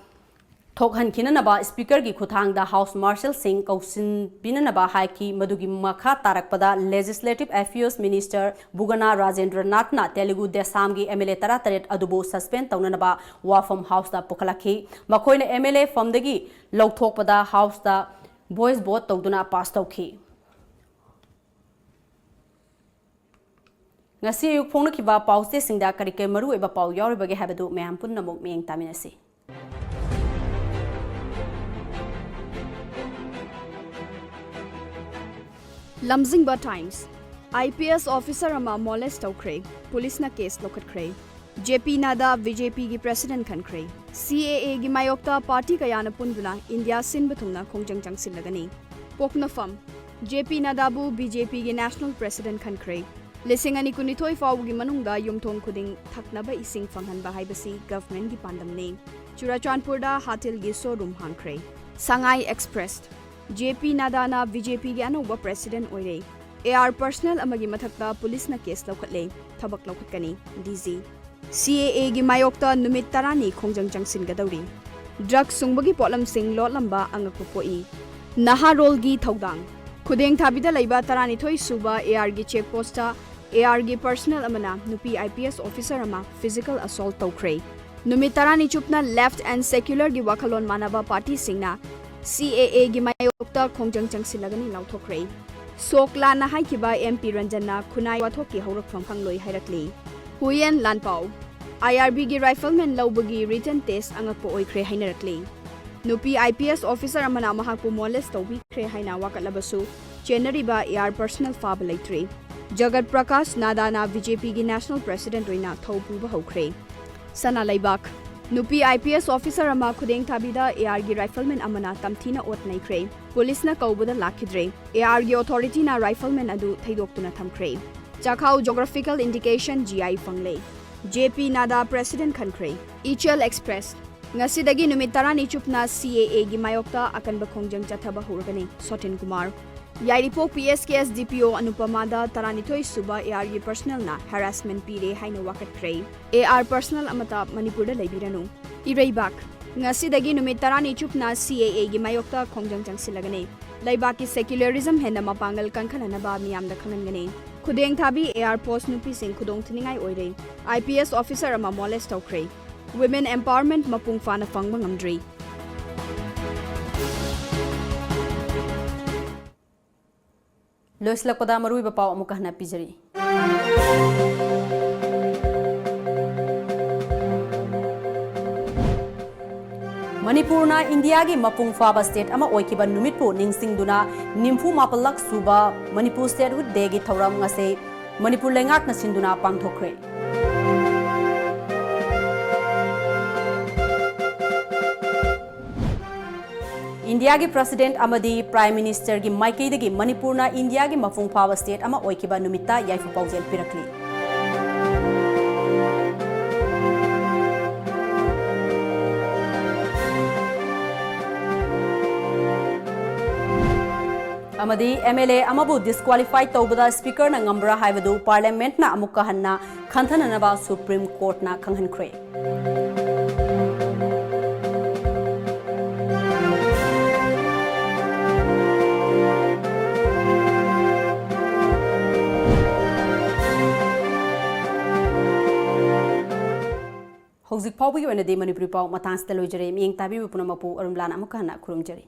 ꯊꯣꯛꯍꯟꯈꯤꯅꯅꯕ Speaker ꯒꯤ ꯈꯨꯠꯊꯥꯡꯗ House Marshal ꯁꯤꯡ ꯀꯧꯁꯤꯟꯕꯤꯅꯅꯕ ꯍꯥꯏꯈꯤ꯫ ꯃꯗꯨꯒꯤ ꯃꯈꯥ ꯇꯥꯔꯛꯄꯗ Legislative Affairs Minister ꯕꯨꯒꯅꯥ Rajendra ꯅꯥꯊꯅ Telugu Desam ꯒꯤ M L A ꯇꯔꯥꯇꯔꯦꯠ ꯑꯗꯨꯕꯨ suspend ꯇꯧꯅꯅꯕ ꯋꯥꯐꯝ House ꯇ ꯄꯨꯈꯠꯂꯛꯈꯤ꯫ ꯃꯈꯣꯏꯅ M L A ꯐꯝꯗꯒꯤ ꯂꯧꯊꯣꯛꯄꯗ House ꯇ voice vote ꯇꯧꯗꯨꯅ pass ꯇꯧꯈꯤ꯫ ꯉꯁꯤ ꯑꯌꯨꯛ ꯐꯣꯡꯅꯈꯤꯕ ꯄꯥꯎꯆꯦꯁꯤꯡꯗ ꯀꯔꯤ ꯀꯔꯤ ꯃꯔꯨꯑꯣꯏꯕ ꯄꯥꯎ ꯌꯥꯎꯔꯤꯕꯒꯦ ꯍꯥꯏꯕꯗꯨ ꯃꯌꯥꯝ ꯄꯨꯝꯅꯃꯛ ꯃꯤꯠꯌꯦꯡ ꯇꯥꯃꯤꯟꯅꯁꯤ꯫ ꯂꯝꯖꯤꯡꯕ times. I P S officer ꯑꯃ ꯃꯣꯂꯦꯁ ꯇꯧꯈ꯭ꯔꯦ, ꯄꯨꯂꯤꯁꯅ ꯀꯦꯁ ꯂꯧꯈꯠꯈ꯭ꯔꯦ꯫ ꯖꯦ ꯄꯤ ꯅꯥꯗꯥ ꯕꯤ ꯖꯦ ꯄꯤꯒꯤ ꯄ꯭ꯔꯦꯁꯤꯗꯦꯟꯠ ꯈꯟꯈ꯭ꯔꯦ꯫ ꯁꯤ ꯑꯦ ꯑꯦꯒꯤ ꯃꯥꯌꯣꯛꯇ ꯄꯥꯔꯇꯤ ꯀꯌꯥꯅ ꯄꯨꯟꯗꯨꯅ ꯏꯟꯗꯤꯌꯥ ꯁꯤꯟꯕ ꯊꯨꯡꯅ ꯈꯣꯡꯖꯪ ꯆꯪꯁꯤꯜꯂꯒꯅꯤ꯫ ꯄꯣꯛꯅꯐꯝ꯫ ꯖꯦ ꯄꯤ ꯅꯥꯗꯥꯕꯨ ꯕꯤ ꯖꯦ ꯄꯤꯒꯤ ꯅꯦꯁꯅꯦꯜ ꯄ꯭ꯔꯦꯁꯤꯗꯦꯟꯠ ꯈꯟꯈ꯭ꯔꯦ꯫ ꯂꯤꯁꯤꯡ ꯑꯅꯤ ꯀꯨꯟꯅꯤꯊꯣꯏ ꯐꯥꯎꯕꯒꯤ ꯃꯅꯨꯡꯗ ꯌꯨꯝꯊꯣꯡ ꯈꯨꯗꯤꯡ ꯊꯛꯅꯕ ꯏꯁꯤꯡ ꯐꯪꯍꯟꯕ ꯍꯥꯏꯕꯁꯤ ꯒꯚꯔꯟꯃꯦꯟꯠꯀꯤ ꯄꯥꯟꯗꯝꯅꯤ꯫ ꯆꯨꯔꯥꯆꯥꯟꯄꯨꯔꯗ ꯍꯥꯇꯤꯜꯒꯤ ꯁꯣꯔꯨꯝ ꯍꯥꯡꯈ꯭ꯔꯦ꯫ ꯁꯉꯥꯏ ꯑꯦꯛꯁꯄ꯭ꯔꯦꯁ꯫ ꯖꯦ ꯄꯤ ꯅꯥꯗꯥꯅ ꯕꯤ ꯖꯦ ꯄꯤꯒꯤ ꯑꯅꯧꯕ ꯄ꯭ꯔꯦꯁꯤꯗꯦꯟꯠ ꯑꯣꯏꯔꯦ꯫ ꯑꯦ ꯑꯥꯔ ꯄꯔꯁꯅꯦꯜ ꯑꯃꯒꯤ ꯃꯊꯛꯇ ꯄꯨꯂꯤꯁꯅ ꯀꯦꯁ ꯂꯧꯈꯠꯂꯦ, ꯊꯕꯛ ꯂꯧꯈꯠꯀꯅꯤ꯫ D G. ꯁꯤ ꯑꯦ ꯑꯦꯒꯤ ꯃꯥꯌꯣꯛꯇ ꯅꯨꯃꯤꯠ ꯇꯔꯥꯅꯤ ꯈꯣꯡꯖꯪ ꯆꯪꯁꯤꯟꯒꯗꯧꯔꯤ꯫ ꯗ꯭ꯔꯒ ꯁꯨꯡꯕꯒꯤ ꯄꯣꯠꯂꯝꯁꯤꯡ ꯂꯣꯠꯂꯝꯕ ꯑꯉꯛꯄ ꯄꯣꯛꯏ꯫ ꯅꯍꯥꯔꯣꯜꯒꯤ ꯊꯧꯗꯥꯡ꯫ ꯈꯨꯗꯦꯡ ꯊꯥꯕꯤꯗ ꯂꯩꯕ ꯇꯔꯥꯅꯤꯊꯣꯏ ꯁꯨꯕ ꯑꯦ ꯑꯥꯔꯒꯤ ꯆꯦꯛ ꯄꯣꯁꯇ ꯑꯦ ꯑꯥꯔꯒꯤ ꯄꯔꯁꯅꯦꯜ ꯑꯃꯅ ꯅꯨꯄꯤ ꯑꯥꯏ ꯄꯤ ꯑꯦꯁ ꯑꯣꯐꯤꯁꯔ ꯑꯃ ꯐꯤꯖꯤꯀꯦꯜ ꯑꯁꯣꯜꯠ ꯇꯧꯈ꯭ꯔꯦ꯫ ꯅꯨꯃꯤꯠ ꯇꯔꯥꯅꯤ ꯆꯨꯞꯅ ꯂꯦꯐꯠ ꯑꯦꯟ ꯁꯦꯀ꯭ꯌꯨꯂꯔꯒꯤ ꯋꯥꯈꯜꯂꯣꯟ ꯃꯥꯟꯅꯕ ꯄꯥꯔꯇꯤꯁꯤꯡꯅ ꯁꯤ ꯑꯦ ꯑꯦꯒꯤ ꯃꯥꯌꯣꯛꯇ ꯈꯣꯡꯖꯪ ꯆꯪꯁꯤꯜꯂꯒꯅꯤ ꯂꯥꯎꯊꯣꯛꯈ꯭ꯔꯦ꯫ ꯁꯣꯛ ꯂꯥꯟꯅ ꯍꯥꯏꯈꯤꯕ ꯑꯦꯝ ꯄꯤ ꯔꯟꯖꯟꯅ ꯈꯨꯟꯅꯥꯏ ꯋꯥꯊꯣꯛꯀꯤ ꯍꯧꯔꯛꯐꯝ ꯈꯪꯂꯣꯏ ꯍꯥꯏꯔꯛꯂꯤ꯫ ꯍꯨꯌꯦꯟ ꯂꯥꯟꯄꯥꯎ꯫ ꯑꯥꯏ ꯑꯥꯔ ꯕꯤꯒꯤ ꯔꯥꯏꯐꯜꯃꯦꯟ ꯂꯧꯕꯒꯤ ꯔꯤꯇꯟ ꯇꯦꯁ ꯑꯉꯛꯄ ꯑꯣꯏꯈ꯭ꯔꯦ ꯍꯥꯏꯅꯔꯛꯂꯤ꯫ ꯅꯨꯄꯤ ꯑꯥꯏ ꯄꯤ ꯑꯦꯁ ꯑꯣꯐꯤꯁꯔ ꯑꯃꯅ ꯃꯍꯥꯛꯄꯨ ꯃꯣꯂꯦꯁ ꯇꯧꯕꯤꯈ꯭ꯔꯦ ꯍꯥꯏꯅ ꯋꯥꯀꯠꯂꯕꯁꯨ ꯆꯦꯟꯅꯔꯤꯕ ꯑꯦ ꯑꯥꯔ ꯄꯔꯁꯅꯦꯜ ꯐꯥꯕ ꯂꯩꯇ꯭ꯔꯤ꯫ ꯖꯒꯠ ꯄ꯭ꯔꯀꯥꯁ ꯅꯥꯗꯥꯅ ꯕꯤ ꯖꯦ ꯄꯤꯒꯤ ꯅꯦꯁꯅꯦꯜ ꯄ꯭ꯔꯦꯁꯤꯗꯦꯟꯠ ꯑꯣꯏꯅ ꯊꯧ ꯄꯨꯕ ꯍꯧꯈ꯭ꯔꯦ꯫ ꯁꯅꯥ ꯂꯩꯕꯥꯛ꯫ ꯅꯨꯄꯤ ꯑꯥꯏ ꯄꯤ ꯑꯦꯁ ꯑꯣꯐꯤꯁꯔ ꯑꯃ ꯈꯨꯗꯦꯡ ꯊꯥꯕꯤꯗ ꯑꯦ ꯑꯥꯔꯒꯤ ꯔꯥꯏꯐꯜꯃꯦꯟ ꯑꯃꯅ ꯇꯝꯊꯤꯅ ꯑꯣꯠ ꯅꯩꯈ꯭ꯔꯦ꯫ ꯄꯨꯂꯤꯁꯅ ꯀꯧꯕꯗ ꯂꯥꯛꯈꯤꯗ꯭ꯔꯦ꯫ ꯑꯦ ꯑꯥꯔꯒꯤ ꯑꯣꯊꯣꯔꯤꯇꯤꯅ ꯔꯥꯏꯐꯜꯃꯦꯟ ꯑꯗꯨ ꯊꯩꯗꯣꯛꯇꯨꯅ ꯊꯝꯈ꯭ꯔꯦ꯫ ꯆꯥꯈꯥꯎ ꯖꯣꯒ꯭ꯔꯥꯐꯤꯀꯦꯜ ꯏꯟꯗꯤꯀꯦꯁꯟ ꯖꯤ ꯑꯥꯏ ꯐꯪꯂꯦ꯫ ꯖꯦ ꯄꯤ ꯅꯥꯗꯥ ꯄ꯭ꯔꯦꯁꯤꯗꯦꯟꯠ ꯈꯟꯈ꯭ꯔꯦ꯫ ꯏꯆꯦꯜ ꯑꯦꯛꯁꯄ꯭ꯔꯦꯁ꯫ ꯉꯁꯤꯗꯒꯤ ꯅꯨꯃꯤꯠ ꯇꯔꯥꯅꯤ ꯆꯨꯞꯅ ꯁꯤ ꯑꯦ ꯑꯦꯒꯤ ꯃꯥꯌꯣꯛꯇ ꯑꯀꯟꯕ ꯈꯣꯡꯖꯪ ꯆꯠꯊꯕ ꯍꯧꯔꯒꯅꯤ꯫ ꯁꯣꯇꯤꯟ ꯀꯨꯃꯥꯔ꯫ ꯌꯥꯏꯔꯤꯄꯣꯛ ꯄꯤ ꯑꯦꯁ ꯀꯦ ꯑꯦꯁ ꯗꯤ ꯄꯤ ꯑꯣ ꯑꯅꯨꯄꯃꯥꯗ ꯇꯔꯥꯅꯤꯊꯣꯏ ꯁꯨꯕ ꯑꯦ ꯑꯥꯔꯒꯤ ꯄꯔꯁꯅꯦꯜꯅ ꯍꯦꯔꯥꯁꯃꯦꯟ ꯄꯤꯔꯦ ꯍꯥꯏꯅ ꯋꯥꯀꯠꯈ꯭ꯔꯦ꯫ ꯑꯦ ꯑꯥꯔ ꯄꯔꯁꯅꯦꯜ ꯑꯃꯠꯇ ꯃꯅꯤꯄꯨꯔꯗ ꯂꯩꯕꯤꯔꯅꯨ꯫ ꯏꯔꯩꯕꯥꯛ꯫ ꯉꯁꯤꯗꯒꯤ ꯅꯨꯃꯤꯠ ꯇꯔꯥꯅꯤ ꯆꯨꯞꯅ ꯁꯤ ꯑꯦ ꯑꯦꯒꯤ ꯃꯥꯌꯣꯛꯇ ꯈꯣꯡꯖꯪ ꯆꯪꯁꯤꯜꯂꯒꯅꯤ꯫ ꯂꯩꯕꯥꯛꯀꯤ ꯁꯦꯀ꯭ꯌꯨꯂꯔꯤꯖꯝ ꯍꯦꯟꯅ ꯃꯄꯥꯡꯒꯜ ꯀꯟꯈꯠꯅꯅꯕ ꯃꯤꯌꯥꯝꯗ ꯈꯪꯍꯟꯒꯅꯤ꯫ ꯈꯨꯗꯦꯡ ꯊꯥꯕꯤ ꯑꯦ ꯑꯥꯔ ꯄꯣꯁꯠ ꯅꯨꯄꯤꯁꯤꯡ ꯈꯨꯗꯣꯡ ꯊꯤꯅꯤꯡꯉꯥꯏ ꯑꯣꯏꯔꯦ꯫ ꯑꯥꯏ ꯄꯤ ꯑꯦꯁ ꯑꯣꯐꯤꯁꯔ ꯑꯃ ꯃꯣꯂꯦꯁ ꯇꯧꯈ꯭ꯔꯦ꯫ ꯋꯤꯃꯦꯟ ꯑꯦꯝꯄꯥꯋꯔꯃꯦꯟꯠ ꯃꯄꯨꯡ ꯐꯥꯅ ꯐꯪꯕ ꯉꯝꯗ꯭ꯔꯤ꯫ ꯂꯣꯏꯁꯤꯜꯂꯛꯄꯗ ꯃꯔꯨꯑꯣꯏꯕ ꯄꯥꯎ ꯑꯃꯨꯛꯀ ꯍꯟꯅ ꯄꯤꯖꯔꯤ꯫ ꯃꯅꯤꯄꯨꯔꯅ ꯏꯟꯗꯤꯌꯥꯒꯤ ꯃꯄꯨꯡ ꯐꯥꯕ ꯁ꯭ꯇꯦꯠ ꯑꯃ ꯑꯣꯏꯈꯤꯕ ꯅꯨꯃꯤꯠꯄꯨ ꯅꯤꯡꯁꯤꯡꯗꯨꯅ ꯅꯤꯐꯨ ꯃꯥꯄꯜꯂꯛ ꯁꯨꯕ ꯃꯅꯤꯄꯨꯔ ꯁ꯭ꯇꯦꯠꯍꯨꯗ ꯗꯦꯒꯤ ꯊꯧꯔꯝ ꯉꯁꯤ ꯃꯅꯤꯄꯨꯔ ꯂꯩꯉꯥꯛꯅ ꯁꯤꯟꯗꯨꯅ ꯄꯥꯡꯊꯣꯛꯈ꯭ꯔꯦ꯫ ꯏꯟꯗꯤꯌꯥꯒꯤ ꯄ꯭ꯔꯁꯤꯗꯦꯟꯠ ꯑꯃꯗꯤ ꯄ꯭ꯔꯥꯏꯝ ꯃꯤꯅꯤꯁꯇꯔꯒꯤ ꯃꯥꯏꯀꯩꯗꯒꯤ ꯃꯅꯤꯄꯨꯔꯅ ꯏꯟꯗꯤꯌꯥꯒꯤ ꯃꯄꯨꯡ ꯐꯥꯕ ꯁ꯭ꯇꯦꯠ ꯑꯃ ꯑꯣꯏꯈꯤꯕ ꯅꯨꯃꯤꯠꯇ ꯌꯥꯏꯐ ꯄꯥꯎꯖꯦꯜ ꯄꯤꯔꯛꯂꯤ꯫ ꯑꯃꯗꯤ ꯑꯦꯝ ꯑꯦꯜ ꯑꯦ ꯑꯃꯕꯨ ꯗꯤꯁꯀ꯭ꯋꯥꯂꯤꯐꯥꯏ ꯇꯧꯕꯗ ꯁ꯭ꯄꯤꯀꯔꯅ ꯉꯝꯕ꯭ꯔꯥ ꯍꯥꯏꯕꯗꯨ ꯄꯥꯔꯂꯤꯌꯥꯃꯦꯟꯠꯅ ꯑꯃꯨꯛꯀ ꯍꯟꯅ ꯈꯟꯊꯅꯅꯕ ꯁꯨꯄ꯭ꯔꯤꯝ ꯀꯣꯔꯠꯅ ꯈꯪꯍꯟꯈ꯭ꯔꯦ꯫ ꯍꯧꯖꯤꯛ ꯐꯥꯎꯕꯒꯤ ꯑꯣꯏꯅꯗꯤ ꯃꯅꯤꯄꯨꯔꯤ ꯄꯥꯎ ꯃꯇꯥꯡꯁꯤꯗ ꯂꯣꯏꯖꯔꯦ꯫ ꯃꯤꯠꯌꯦꯡ ꯇꯥꯕꯤꯕ ꯄꯨꯝꯅꯃꯛꯄꯨ ꯑꯔꯨꯝꯂꯥꯅ ꯑꯃꯨꯛꯀ ꯍꯟꯅ ꯈꯨꯔꯨꯝꯖꯔꯤ꯫